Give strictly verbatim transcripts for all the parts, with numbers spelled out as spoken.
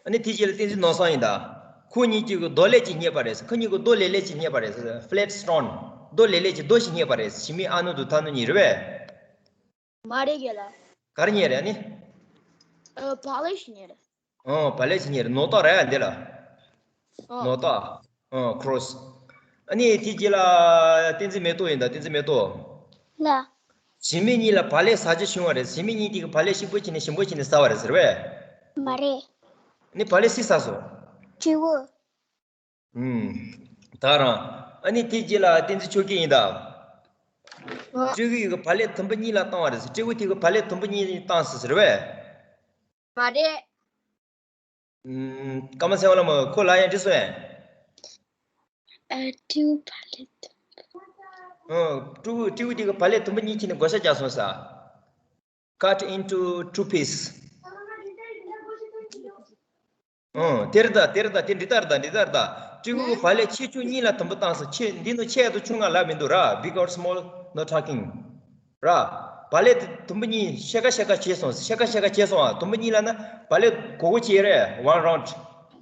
ཨ་ནི་དེ་རྗེས་ལ་བསྟན་འཛིན་ནོར་བཟང་ཡིན་ད། ཁོ་གཉིས་ཀྱི་རྡོ་ལེབ་ཅིག་རྙེད་པ་རེད། ཁོ་གཉིས་ཀྱི་རྡོ་ལེབ་ལེབ་ཅིག་རྙེད་པ་རེད། Flat stone། རྡོ་ལེབ་ལེབ་ཅིག་རྡོ་ཞིག་རྙེད་པ་རེད། ཞི་མི་ཨ་ནུ་དུ་ཐ་ནུ་གཉིས་རེད་པས། མ་རེད་རྒན་ལགས། ག་རེ་རྙེད་རེད་ཨ་ནི། ཨ། བག་ལེབ་ཞིག་རྙེད་རེད། ཨོ། བག་ལེབ་ཅིག་རྙེད་རེད། ནོར་རྟགས་རེད་ཨ་འདི་ལ། ཨོ། ནོར་རྟགས། ཨོ། cross། ཨ་ནི་དེ་རྗེས་ལ་བསྟན་འཛིན་མེ་ཏོག་ཡིན་ད། བསྟན་འཛིན་མེ་ཏོག། ལགས། ཞི་མི་གཉིས་ལ་བག་ལེབ་ཟ་རྒྱུ་བྱུང་བ་རེད། ཞི་མི་གཉིས་དེ་གི་བག་ལེབ་ཞིམ་པོ་བྱས་ནས་ཞིམ་པོ་བྱས་ནས་ཟ་བ་རེད་ཟེར་བས། མ་རེད། ནི་བག་ལེབ་སུས་ཟ་སོང་། སྤྲེའུ། ཨུམ། ད་རང་། ཨ་ནི་དེ་རྗེས་ལ་བསྟན་འཛིན་ཆོས་སྐྱིད་ཡིན་ད། ཨོ། སྤྲེའུ་ཡི་གི་བག་ལེབ་དུམ་བུ་གཉིས་ལ་བཏང་བ་རེད། སྤྲེའུ་དེ་གི་བག་ལེབ་དུམ་བུ་གཉིས་བཏང་ཟེར་ཟེར་བས། མ་རེད། ཨུམ། ཀརྨ་ཚེ་དབང་ལྷ་མོ་ཁོ་ལ་ཡང་འདྲི་སོང་ཡང་། ཨ། སྤྲེའུ་བག་ལེབ་དུམ་བུ། ཨོ། སྤྲེའུ་སྤྲེའུ་དེ་གི་བག་ལེབ་དུམ་བུ་གཉིས་ཁྱེར་ནས་བགོ་བཤའ་རྒྱག་སོང་ས། Cut into two piece། ཨོ། དེ་རེད་ད། དེ་རེད་ད། དེ་འདི་ལྟར་ད། འདི་ལྟར་ད། སྤྲེའུ་བག་ལེབ་ཆེ་ཆུང་གཉིས་ལ་དུམ་བུ་བཏང་སོང་། ཆེ་འདི་ནི་ཆེ་དང་ཆུང་ང་ལབ་མི་འདུག་ར། Big or small, no talking། ར། བག་ལེབ་དེ་དུམ་བུ་གཉིས་ཕྱེད་ཀ་ཕྱེད་ཀ་བྱས་སོང་། ཕྱེད་ཀ་ཕྱེད་ཀ་བྱས་སོང་ཨ། དུམ་བུ་གཉིས་ལ་ན་བག་ལེབ་གོ་གོ་བྱས་རེད། One round།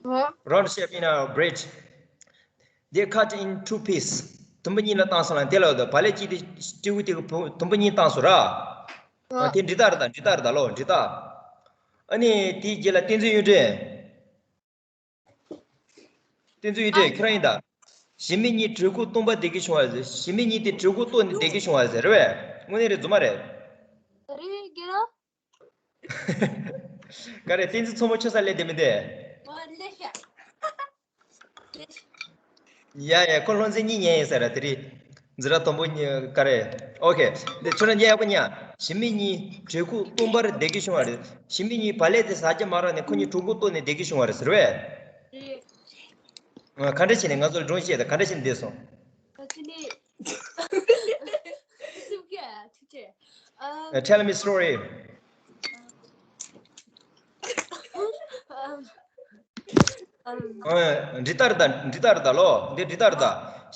ཨོ། Round shape in a bread། They cut in two piece། དུམ་བུ་གཉིས་ལ་བཏང་སོང་ལ། དེ་ལ་བག་ལེབ་གཅིག་དེ་སྤྲེའུ་དེ་གི་བུ་དུམ་བུ་གཉིས་བཏང་སོང་ར། ཨོ། དེ་འདི་ལྟར་ད། འདི་ལྟར་ད་ལོ། འདི་ལྟར། ཨ་ནི་དེའི་རྗེས་ལ་བསྟན་འཛིན་གཡུ་སྒྲོན། བསྟན་འཛིན་གཡུ་སྒྲོན། ཨ། ཁྱེད་རང་ཡིན་ད། ཞི་མི་གཉིས་གྲོད་ཁོག་སྟོང་པ་བསྡད་ཀྱི་བྱུང་བ་ཟེར། ཞི་མི་གཉིས་དེ་གྲོད་ཁོག་ལྟོགས་ནས་བསྡད་ཀྱི་བྱུང་བ་ཟེར་རེད་པས། དངོས་གནས་རེད་རྫུན་མ་རེད། རེད་རྒན་ལགས། ག་རེ། བསྟན་འཛིན་མཚོ་མོ་ཁྱོད་ས་སླེབས་བསྡད་མི་འདུག་ཨོ། སླེབས་ཤག་ཡ་ཡ། ཁོ་སློབ་ཚན་གཉིས་ཉན་ཡིན་ས་ར། དེ་རིང་འཛིན་གྲྭ་དང་པོ་གཉིས་ག་རེ། ཨོ་ཁེ། འདི་ཁྱོད་རང་རྒྱ་ཡག་པོ་ཉན། ཞི་མི་གཉིས་གྲོད་ཁོག་སྟོང་པར་བསྡད་ཀྱི་བྱུང་བ་རེད། ཞི་མི་གཉིས་བག་ལེབ་དེ་ཟ་རྒྱུ་མ་རག་ནས་ཁོ་གཉིས་གྲོད་ཁོག་ལྟོགས་ནས་བསྡད་ཀྱི་བྱུང་བ་རེད་ཟེར་བས། རེད། ཨ། ག་འདྲ་བྱས་ནས། ང་ཚོ་ལ་སྒྲུང་བཤད་དང་། ག་འདྲ་བྱས་ནས་བསྡད་སོང་། ཨ། ཅི་ནས། སུབ་ཀྱི་ཐུགས་རྗེ་ཆེ། ཨ། Tell me story། ཨ། འདི་ལྟར་ད། འདི་ལྟར་ད་ལོ། འདི་འདི་ལྟར་ད།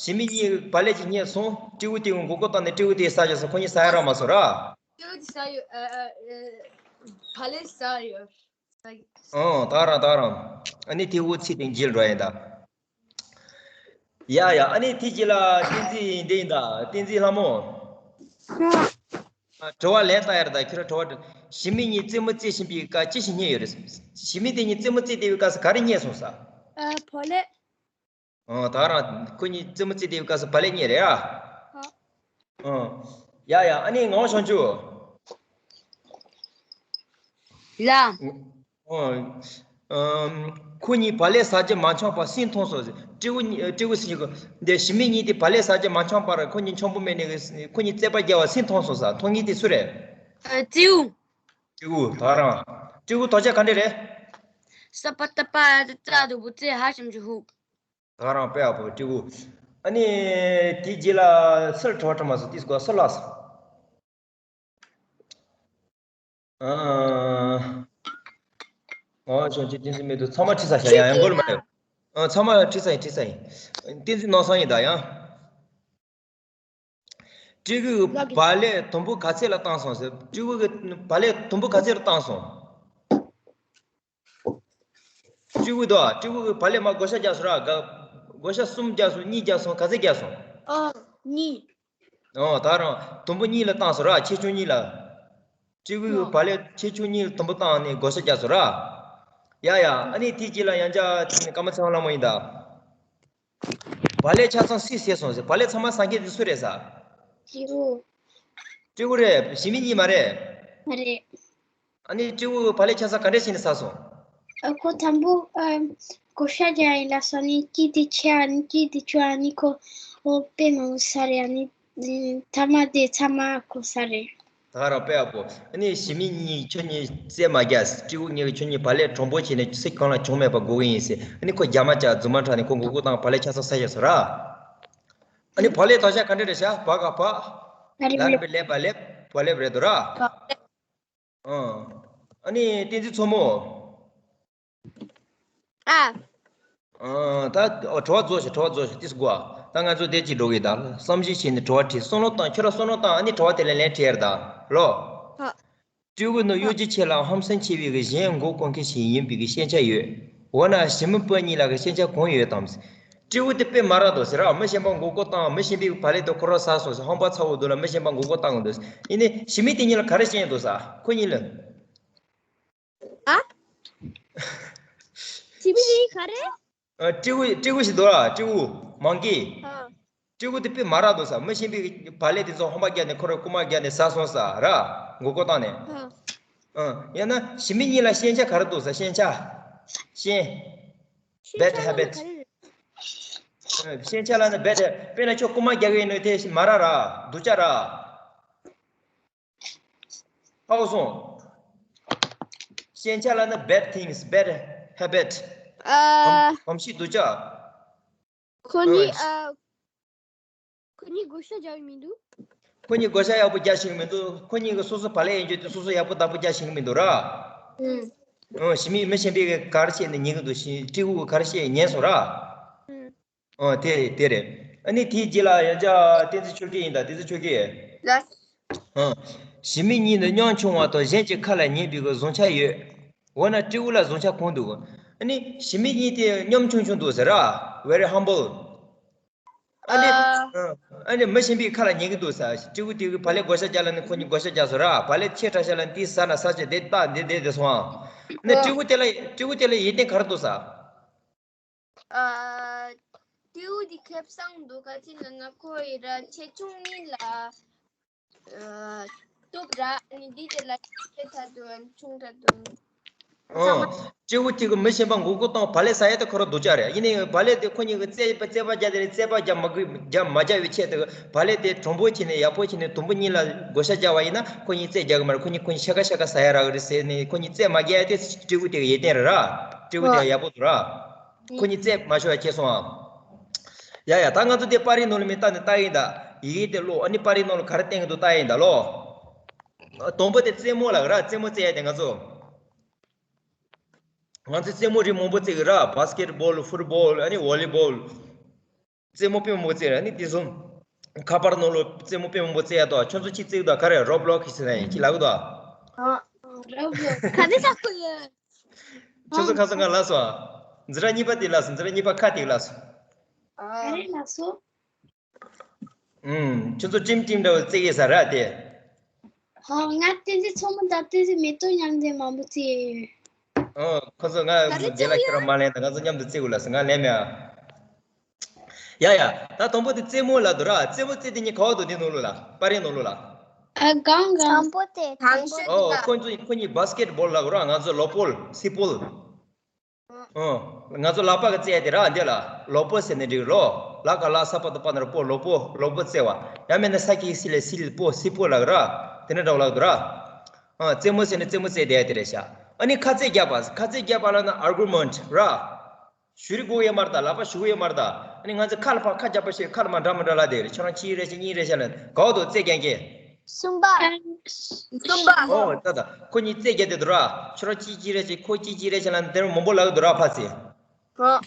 ཞི་མི་གཉིས་བག་ལེབ་ཅིག་རྙེད་སོང་། སྤྲེའུ་དེ་མགོ་སྐོར་བཏང་ནས་སྤྲེའུ་དེ་ཟ་བྱས་སོང་། ཁོ་གཉིས་ཟ་ཡ་རག་མ་སོང་ར། སྤྲེའུ་དེ་ཟ་ཡོད། ཨ། ཨ། ཨ། བག་ལེབ་ཟ་ཡོད། ཟ་ཡོད། ཨོ། ད་རང་ད་རང་། ཨ་ནི་དེ་འུ་ཚིག་དེ་འཇིལ་འགྲོ་ཡིན་ད། ཡ་ཡ། ཨ་ནི་དེ་རྗེས་ལ་བསྟན་འཛིན་འདི་ཡིན་ད། བསྟན་འཛིན་ལྷ་མོ། ཨ། དྲི་བ་ལན་བཏང་ཡར་ད། ཁྱོད་རང་དྲི་བ་དྲི། ཞི་མི་གཉིས་རྩེད་མོ་རྩེ་བཞིན་པའི་སྐབས་ཅི་ཞིག་རྙེད་ཡོད་རེད། ཞི་མི་དེ་གཉིས་རྩེད་མོ་རྩེ་བསྡད་པའི་སྐབས་སུ་ག་རེ་རྙེད་སོང་ས། ཨ། བག་ལེབ། ཨོ། ད་རང་ཁོ་གཉིས་རྩེད་མོ་རྩེ་བསྡད་པའི་སྐབས་སུ་བག་ལེབ་རྙེད་རེད་ཨ། ཨ། ཨོ། ཡ་ཡ། ཨ་ནི་ངག་དབང་བྱང་ཆུབ། ལགས། ཨོ། ཨམ། ཁོ་གཉིས་བག་ལེབ་ཟ་རྒྱུ་མ་འཆམ་པར་སུས་མཐོང་སོང་ཟེར། སྤྲེའུ་གཉིས། སྤྲེའུ་ཟེར་གྱི། འདི་ཞི་མི་གཉིས་དེ་བག་ལེབ་ཟ་རྒྱུ་མ་འཆམ་པར་ཁོ་གཉིས་འཆམ་པོ་མེད་ནས་ཁོ་གཉིས་རྩོད་པ་རྒྱག་པ་སུས་མཐོང་སོང་ས། མཐོང་མཁན་དེ་སུ་རེད། ཨ། སྤྲེའུ། སྤྲེའུ། ད་རང་། སྤྲེའུ་དོགས་ཆ་ག་འདྲ་རེད། ས་པ་ཏ་པ་ཏ་ཏ་དུ་བུ་ཙེ་ཧ་ཤམ་ཅུ་ཧུ། ད་རང་དཔེ་ཡག་པོ་སྤྲེའུ། ཨ་ནི་དེའི་རྗེས་ལ་སུར་དྲི་བ་དྲི་མ་སོང་། དེ་སྐོར་སུ་ལགས་སོ། ཨ། ཨོ། ཅོ་ཅོ། བསྟན་འཛིན་མེ་ཏོག། ཚང་མ་ཁྲིད་ཚར་ཤག་ཡ་ཡ། མགོ་ལ་མ་རེད། ཨ། ཚང་མ་ཁྲིད་ཚར་ཡིན། ཁྲིད་ཚར་ཡིན། བསྟན་འཛིན་ནོར་བཟང་ཡིན་ད་ཡང་། སྤྲེའུས་བག་ལེབ་དུམ་བུ་ག་ཚད་ལ་བཏང་སོང་ཟེར། སྤྲེའུ་གིས་བག་ལེབ་དུམ་བུ་ག་ཚད་ལ་བཏང་སོང་། སྤྲེའུ་དང་། སྤྲེའུ་གིས་བག་ལེབ་མར་བགོ་བཤའ་རྒྱག་སོང་ར། ག་བགོ་བཤའ་གསུམ་རྒྱག་སོང་། གཉིས་རྒྱག་སོང་། ག་ཚད་རྒྱག་སོང་། ཨ། གཉིས། ཨོ། ད་རང་དུམ་བུ་གཉིས་ལ་བཏང་སོང་ར། ཆེ་ཆུང་གཉིས་ལ། སྤྲེའུ་གིས་ཨོ། བག་ལེབ་ཆེ་ཆུང་གཉིས་ལ་དུམ་བུ་བཏང་ནས་བགོ་བཤའ་རྒྱག་སོང་ར། ཡ་ཡ། ཨ་ནི་དེའི་རྗེས་ལ་ཡང་བསྐྱར་ཀརྨ་ཚེ་དབང་ལྷ་མོ་ཡིན་ད། བག་ལེབ་ཆ་ཚང་སུས་ཟས་སོང་ཟེར། བག་ལེབ་ཚང་མ་ཟ་མཁན་དེ་སུ་རེད་ཟེར། སྤྲེའུ། སྤྲེའུ་རེད། ཞི་མི་གཉིས་མ་རེད། མ་རེད། ཨ་ནི་སྤྲེའུ་བག་ལེབ་ཆ་ཚང་ག་འདྲ་བྱས་ནས་ཟ་སོང་། ཨ། ཁོ་དང་པོ། ཨ། བགོ་བཤའ་རྒྱག་ཡིན་ལབ་སོང་ནས་གཅིག་དེ་ཆེ་བ་ནི་གཅིག་དེ་ཆུང་བ་ནི་ཁོ། ཨོ། དཔེ་མང་པོ་ཟ་རེད། ཨ་ནི་ཐ་མ་དེ་ཚང་མ་ཁོ་ཟ་རེད། ད་རང་དཔེ་ཡག་པོ། ཨ་ནི་ཞི་མི་གཉིས་ཁྱོད་གཉིས་རྩེད་མ་རྒྱག་སྤྲེའུ་གཉིས་ཀྱིས་ཁྱོད་གཉིས་བག་ལེབ་གྲུང་པོ་བྱས་ནས་ཚིག་གང་ལ་གྱོང་མེད་པ་དགོས་ཀྱི་ཡིན་ཟེར། ཨ་ནི་ཁོ་རྒྱ་མ་ཅག་རྫུན་མ་འཁྲབ་ནས་ཁོ་མགོ་སྐོར་བཏང་། བག་ལེབ་ཆ་ཚང་ཟ་བཞག་སོང་ར། ཨ་ནི་བག་ལེབ་དོགས་ཆ་ག་འདྲ་རེད་ཤག་བ་ག་བག་ལ་རིང་བའི་ལེབ། བག་ལེབ། བག་ལེབ་རེད་འདུག་ར། ཨ། ཨ་ནི་བསྟན་འཛིན་མཚོ་མོ། ཨ། ཨ། ད། ཨོ། དྲི་བ་རྫོགས་ཤག་དྲི་བ་རྫོགས་ཤག་དེ་སུ་དགོས་ཨ། ད་ང་ཚོ་དེ་གཅིག་འགྲོ་གི་ད། བསམ་གཞིག་བྱས་ནས་དྲི་བ་དྲིས། བསམ་བློ་བཏང་། ཁྱོད་རང་བསམ་བློ་བཏང་། ཨ་ནི་དྲི་བ་དེ་ལ་ལན་དྲིས་ཡར་ད་ལོ། ཧ། སྤྲེའུ་ནི་གཡོ་སྒྱུ་ཆེ་ལ་ཧམ་སེམས་ཆེ་བའི་གཞན་མགོ་སྐོར་མཁན་ཞིག་ཡིན་པའི་ཤེས་བྱ་ཡོད། འོ་ན་ཞི་མི་པོ་གཉིས་ལ་ཤེས་བྱ་གང་ཡོད་དམ། སྤྲེའུ་དེ་དཔེ་མ་རག་འདུག་ཟེར་ར། མི་གཞན་པ་མགོ་སྐོར་བཏང་། མི་གཞན་པའི་བག་ལེབ་དེ་ཁོ་རང་ཟ་སོང་ཟེར། ཧམ་པ་ཚ་བོ་འདུག་ལ་མི་གཞན་པ་མགོ་སྐོར་བཏང་གི་འདུག། ཡིན་ནའི་ཞི་མི་དེ་གཉིས་ལ་ག་རེ་ཤེས་འདུག་ཟེར། ཁོ་གཉིས་ལ། ཨ། ཞི་མི་དེ་ག་རེ། ཨ། སྤྲེའུ་སྤྲེའུ་ཞིག་འདུག་ར། སྤྲེའུ་མང་ཀི། ཨ། སྤྲེའུ་དེ་དཔེ་མ་རག་འདུག་ཟེར། མི་གཞན་པའི་བག་ལེབ་དེ་ཚོ་ཧམ་པ་བརྒྱབ་ནས་ཁོ་རང་རྐུ་མ་བརྒྱབ་ནས་ཟ་སོང་ཟེར་ར། མགོ་སྐོར་བཏང་ནས། ཨ། ཨ། ཡང་ན་ཞི་མི་གཉིས་ལ་ཞེན་ཆགས་ག་རེ་འདུག་ཟེར། ཞེན་ཆགས། ཞེན། bad habit། ཞེན་ཆགས་ལབ་ན་ག་རེ་རེད། ཨ། ཞེན་ཆགས་ལབ་ན་bad habit། དཔེར་ན་ཁྱོད་རྐུ་མ་རྒྱག་གི་ཡིན་ནོ་དེ་མ་རག་ར། སྡུག་ཅག་ར། ཧ་གོ་སོང་། ཞེན་ཆགས་ལབ་ན་bad things, bad habit། ཨ། གོམས་གཤིས་སྡུག་ཅག། ཁོ་གཉིས། ཨ། ཨ། ཁོ་གཉིས་བགོ་བཤའ་རྒྱག་གི་མི་འདུག། ཁོ་གཉིས་བགོ་བཤའ་ཡག་པོ་རྒྱག་ཤེས་ཀྱི་མི་འདུག། ཁོ་གཉིས་ཀྱི་སོ་སོ་བག་ལེབ་ཡིན་རྒྱུ་དེ་སོ་སོ་ཡག་པོ་བདག་པོ་རྒྱག་ཤེས་ཀྱི་མི་འདུག་ར། ཨུམ། ཨོ། ཞི་མི་མི་གཞན་པས་ག་རེ་བཤད་ནས་ཉན་གྱི་འདུག། ཞི། སྤྲེའུ་ག་རེ་བཤད་ཉན་སོང་ར། ཨུམ། ཨོ། དེ་དེ་རེད། ཨ་ནི་དེའི་རྗེས་ལ་ཡང་བསྐྱར་བསྟན་འཛིན་ཆོས་སྐྱིད་ཡིན་ད། བསྟན་འཛིན་ཆོས་སྐྱིད། ལགས། ཨ། ཞི་མི་གཉིས་ནི་ཉམ་ཆུང་བ་དང་གཞན་གྱི་ཁ་ལ་ཉན་པའི་གི་བཟང་ཆ་ཡོད། འོ་ན་སྤྲེའུ་ལ་བཟང་ཆ་གང་འདུག། ཨ་ནི་ཞི་མི་གཉིས་དེ་ཉམ་ཆུང་ཆུང་འདུག་ཟེར་ར། very humble། ཨ་ནི། ཨ། ཨ་ནི་མི་གཞན་པའི་ཁ་ལ་ཉན་གི་འདུག་ཟེར། སྤྲེའུ་དེ་གི་བག་ལེབ་བགོ་བཤའ་རྒྱག་ལབ་ནི་ཁོ་གཉིས་བགོ་བཤའ་རྒྱག་སོང་ར། བག་ལེབ་ཆེ་དྲགས་ཤག་ལབ་ནི་དེ་ཟ་ན་ཟ་བྱས་དེ་ལྟ་འདི་བསྡད་དེ་སོང་ཨ། ཨ་ནི་སྤྲེའུ་དེ་ལ། སྤྲེའུ་དེ་ལ་ཡོན་ཏན་ག་རེ་འདུག་ཟེར། ཨ། སྤྲེའུ་འདི་ཁེ་བཟང་འདུག། ག་ཅི་ལབ་ན་ཁོ་ཡི་ར་ཆེ་ཆུང་གཉིས་ལ། ཨ། སྟོབས་ར། ཨ་ནི་འདི་དེ་ལ་ཆེ་དྲགས་འདུག། ཨ་ནི་ཆུང་དྲགས་འདུག། ཨ། སྤྲེའུ་གཅིག་གིས་མི་གཞན་པ་མགོ་སྐོར་བཏང་། བག་ལེབ་ཟ་ཡ་དེ་ཁོ་རང་སྡུག་ཅག་རེད། ཡིན་ནའི་བག་ལེབ་དེ་ཁོ་གཉིས་ཀྱིས་རྩེད་པ་རྩེད་པ་རྒྱག་དེ་རེད། རྩེད་པ་རྒྱག་མ་དགོས། རྒྱག་མ་རྒྱག་པའི་ཆེད་དུ་བག་ལེབ་དེ་གྲུང་པོ་བྱས་ནས་ཡག་པོ་བྱས་ནས་དུམ་བུ་གཉིས་ལ་བགོ་བཤའ་རྒྱག་པ་ཡིན་ན་ཁོ་གཉིས་རྩེད་རྒྱག་གི་མ་རེད། ཁོ་གཉིས་ཁོ་གཉིས་ཤ་ཁ་ཤ་ཁ་ཟ་ཡ་རག་གི་རེད་ཟེར་ནས་ཁོ་གཉིས་རྩེད་མ་རྒྱག་ཡ་དེ་སྤྲེའུ་དེ་གི་ཡོན་ཏན་རེད་ར། སྤྲེའུ་དེ་ཡག་པོ་འདུག་ར། ཁོ་གཉིས་རྩེད་མ་ཤོར་བ་བྱས་སོང་ཨ། ཡ་ཡ། ད་ང་ཚོ་དེ་པར་རིས་ནང་ལ་མི་ལྟ་ནས་ལྟ་ཡིན་ད། ཡི་གེ་དེ་ཀློག། ཨ་ནི་པར་རིས་ནང་ལ་ག་རེ་བསྟན་གྱི་འདུག་ལྟ་ཡིན་ད་ལོ། དང་པོ་དེ་རྩེད་མོ་ལབ་ར། རྩེད་མོ་རྩེ་ཡ་དེ་ང་ཚོ། ང་ཚོས་རྩེད་མོ་རིགས་མང་པོ་རྩེ་གི་ར། བྷ་སི་ཀེ་ཊི་བྷོལ། ཕུཊ་བྷོལ། ཨ་ནི་ཝོ་ལི་བྷོལ། རྩེད་མོ་དཔེ་མང་པོ་རྩེ་ར། ཨ་ནི་དེ་ཚོ་ཁ་པར་ནང་ལ་རྩེད་མོ་དཔེ་མང་པོ་རྩེ་ཡ་དོ། ཁྱོད་ཚོ་ཅི་རྩེ་གི་འདུག། ག་རེ་རོབ་ལོག་སི་ཟེར་ན་ཡིན་ཅི་ལབ་གི་འདུག། ཨ། རོབ་ལོག་ག་རེ་ཟེར་གི་ཡོད། ཁྱོད་ཚོ་ཁ་སང་ང་ལབ་སོང་། འཛིན་གྲྭ་གཉིས་པ་དེ་ལབ་སོང་། འཛིན་གྲྭ་གཉིས་པ་ཁ་དེ་ལབ་སོང་། ཨ། ག་རེ་ལབ་སོང་། ཨུམ། ཁྱོད་ཚོ་ཊིམ་ཊིམ་འདྲ་བོ་རྩེ་གི་ས་ར་དེ། ཧོ། ང་བསྟན་འཛིན་མཚོ་མོ་དང་བསྟན་འཛིན་མེ་ཏོག་མཉམ་དུ་མང་པོ་རྩེ་ཡོད། ཨོ། ཁོ་ཚོ་ང་ག་རེ་རྗེས་ལ་རྩེ་ཁྱོད་རང་མ་ལེན་དང་། ང་ཚོ་མཉམ་དུ་རྩེ་དགོས་ལབ་སོང་། ང་ལེན་མེད་ཨ། ཡ་ཡ། ད་དང་པོ་དེ་རྩེད་མོ་ལབ་འདུག་ར། རྩེད་མོ་རྩེ་དེ་གཉིས་ག་བ་འདུག། འདི་ནང་ལོགས་ལ། པར་རིས་ནང་ལོགས་ལ། ཨ། གང་གང་། དང་པོ་དེ་དང་པོ། ཨོ། ཁོ་ཚོ་ཁོ་གཉིས་བྷ་སི་ཀེ་ཊི་བྷོལ་ལབ་ར། ང་ཚོ་ལོ་པོལ། སི་པོལ། ཨོ། ང་ཚོ་ལག་པ་གི་རྩེ་ཡ་དེ་ར། འདི་ལ་ལོ་པོ་ཟེར་ནས་འགྲིག་རོ། ལ་ག་ལ་ས་པ་བཏགས་པ་ན་རོ་པོ། ལོ་པོ། ལོ་པོ་རྩེ་བ། ཡང་མིན་ན་ས་ཀྱི་སི་ལ་སི་ལ་པོ། སི་པོ་ལབ་ར། དེ་འདྲ་འདྲ་བོ་ལབ་འདུག་ར། ཨ། རྩེད་མོ་ཟེར་ནས་རྩེད་མོ་རྩེ་བསྡད་ཡ་དེ་རེད་ཤག། ཨ་ནི་ཁ་རྩེད་རྒྱག་པ། ཁ་རྩེད་རྒྱག་པ་ལབ་ན་ཨར་གུ་མེན་ཊི་ར། ཞུ་རི་དགོས་ཡོད་མ་རེད་ད། ལག་པ་ཞུ་གི་ཡོད་མ་རེད་ད། ཨ་ནི་ང་ཚོ་ཁ་ལ་ཕར་ཁ་རྒྱག་པ་ཞིག། ཁ་ལ་མར་འདྲ་མི་འདྲ་ལབ་དེ་རེད། ཁྱོད་རང་གཅིག་རེད་ཤག། གཉིས་རེད་ཤག་ལབ། ག་བ་འདུག་རྩེད་རྒྱག་མཁན། གསུམ་པ། གསུམ་པ། ཨོ། ད་ད་ཁོ་གཉིས་རྩེད་རྒྱག་དེ་འདུག་ར། ཁྱོད་རང་གཅིག་གཅིག་རེད་ཤག། ཁོ་གཅིག་གཅིག་རེད་ཤག་ལབ་དེ་རུ་མང་པོ་ལབ་གི་འདུག་ར། ཕར་ཚེ། ཨོ།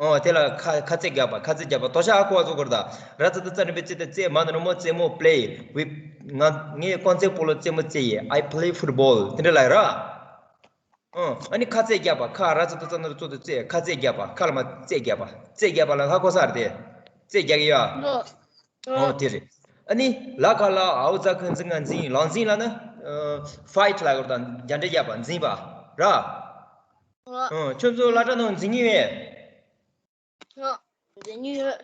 ཨོ། དེ་ལ་ཁ་ཁ་རྩེད་རྒྱག་པ། ཁ་རྩེད་རྒྱག་པ། དོ་ཤ་ཧ་གོ་བ་བཟོ་དགོས་རེད་ད། ར་ཙ་ཏ་ཙ་ནི་པའི་རྩེད་དེ་རྩེད། མ་ནི་རི་མོ་རྩེད་མོ། པི་ལེ། ཝི། ང་ངས་རྐང་རྩེད་སྤོ་ལོ་རྩེད་མོ་རྩེ་ཡི། I play football། དེ་འདྲ་ལབ་ར། ཨང་། ཨ་ནི་ཁ་རྩེད་རྒྱག་པ། ཁ་ར་ཙ་ཏ་ཙ་ན་རོ་ཙོ་ཏ་རྩེད། ཁ་རྩེད་རྒྱག་པ། ཁ་ལ་མ་རྩེད་རྒྱག་པ། རྩེད་རྒྱག་པ་ལ་ཧ་གོ་ས་རེད་དེ། རྩེད་རྒྱག་གི་ཡོད་ཨ། ལོ། ཨོ་དེ་རེད། ཨ་ནི་ལ་ག་ལ་འ་འོག་ཛ་གི་འཛི་ང་འཛིང་། ལག་འཛིང་ལབ་ན་ཕའིཊ་ལབ་དགོས་དང་། རྒྱ་འདྲེ་རྒྱག་པ། འཛིང་པ་ར། ཨ། ཁྱོད་ཚོ་སློབ་གྲྭ་ནང་འཛིང་གི་ཡོད། ཨ། འཛིང་གི་ཡོད།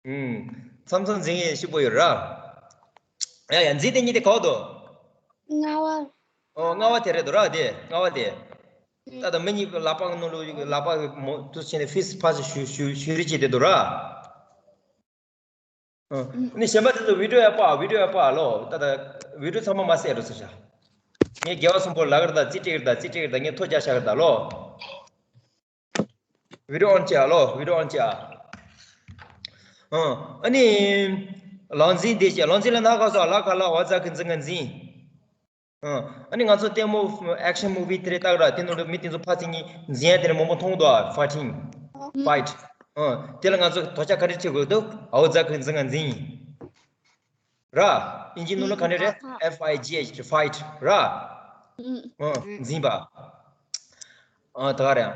ཨུམ། མཚམས་མཚམས་འཛིང་ཡས་ཤུགས་པོ་ཡོད་ར། ཡ་ཡ། འཛིང་དེ་གཉིས་དེ་ག་བ་འདུག། རྔ་བ། ཨོ། རྔ་བ་དེ་རེད་འདུག་ར། དེ་རྔ་བ་དེ། ཨུམ། ད་ལྟ་མི་གཉིས་ལག་པ་གི་ནང་ལོགས་ལག་པ་མོ་དུ་བྱས་ནས་ཕིས་ཕ་སི་ཞུ་ཞུ་ཞུ་རེས་བྱས་དེ་འདུག་ར། ཨ། ཨུམ། ནི་གཞན་པ་དེ་ཚོ་བི་ཌི་ཡོ་ཡ་པ། བི་ཌི་ཡོ་ཡ་པ་ལོ། ད་ལྟ་བི་ཌི་ཡོ་ཚང་མ་མ་བསད་རོགས་ཟེར་ཤག། ངས་རྒྱལ་བ་གསུམ་པོ་ལབ་གི་རེད་ད། རྩིས་སྤྲད་གི་རེད་ད། རྩིས་སྤྲད་གི་རེད་ད། ངས་ཐོ་རྒྱག་བཞག་གི་རེད་ད་ལོ། བི་ཌི་ཡོ་ཨོན་བྱས་ཨ་ལོ། བི་ཌི་ཡོ་ཨོན་བྱས་ཨ། ཨ། ཨ་ནི་ལག་འཛིང་དེ་བྱས། ལག་འཛིང་ལབ་ན་ཧ་གོ་སོང་། ལ་ག་ལ་འ་འོག་ཛ་གི་འཛི་ང་འཛིང་། ཨ། ཨ་ནི་ང་ཚོ་ལྟད་མོ་ཨེག་ཤན་མུ་བི་དེ་རེད་ལྟ་གི་ར། དེ་ནང་ལ་མི་དེ་ཚོ་ཕར་ཚུར་གཉིས་འཛིང་ཡ་དེ་རེད། མང་པོ་མཐོང་འདུག་ཨ། ཕའི་ཊིང་། ཕའིཊ། ཨ། དེ་ལ་ང་ཚོ་དོ་ཆ་ག་རེ་བྱེད་དགོས་འདུག། འ་འོག་ཛ་གི་འཛི་ང་འཛིང་། ར། ཨིན་ཇི་ནང་ལ་ག་ནས་རེད། ཨ། ཨེཕ་ཨའི་ཇི་ཨེཆ་ཊི། ཕའིཊ་ར། ཨ། འཛིན་པ། ཨ། ད་ག་རེད།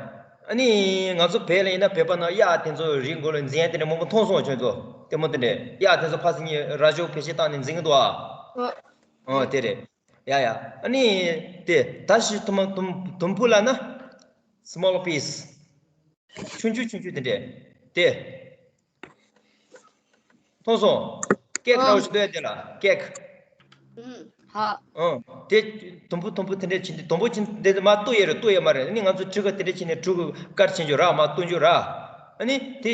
ཨ་ནི་ང་ཚོ་བོད་ལ་ཡིན་ན་བོད་པ་ནང་གཡག་དེ་ཚོ་རིའི་མགོ་ལ་འཛིན་ཡ་དེ་འདྲ་མང་པོ་མཐོང་སོང་། ཁྱོད་ཚོ་ལྟད་མོ་དེ་འདྲ་གཡག་དེ་ཚོ་ཕར་ཚུར་གཉིས་རྭ་ཅོ་བེད་སྤྱོད་བཏང་ནས་འཛིན་གི་འདུག་ཨ། ཨ། དེ་རེད། ཡ་ཡ། ཨ་ནི་དེ་ད་ཤི་དུམ་དུམ་དུམ་བུ་ལབ་ན་small piece། ཆུང་ཆུང་ཆུང་ཆུང་དེ་འདྲས། དེ། མཐོང་སོང་། ཀེག་འདྲ་བོ་ཞིག་འདུག་ཡ་དེ་ལ་ཀེག་ཧ། ཨང་། དེ་དུམ་བུ་དུམ་བུ་དེ་འདྲས་བྱིན་ཏེ། དུམ་བུ་བྱིན་དེ་མར་གཏུབ་ཡ་རེད། གཏུབ་ཡ་མ་རེད། ཨ་ནི་ང་ཚོ་ཁྲི་ཀ་དེ་འདྲས་བྱིན་ནས་གྲུ་གུ་དཀར་ཕྱིན་རྒྱུ་ར། མར་གཏུབ་རྒྱུ་ར། ཨ་ནི་དེ་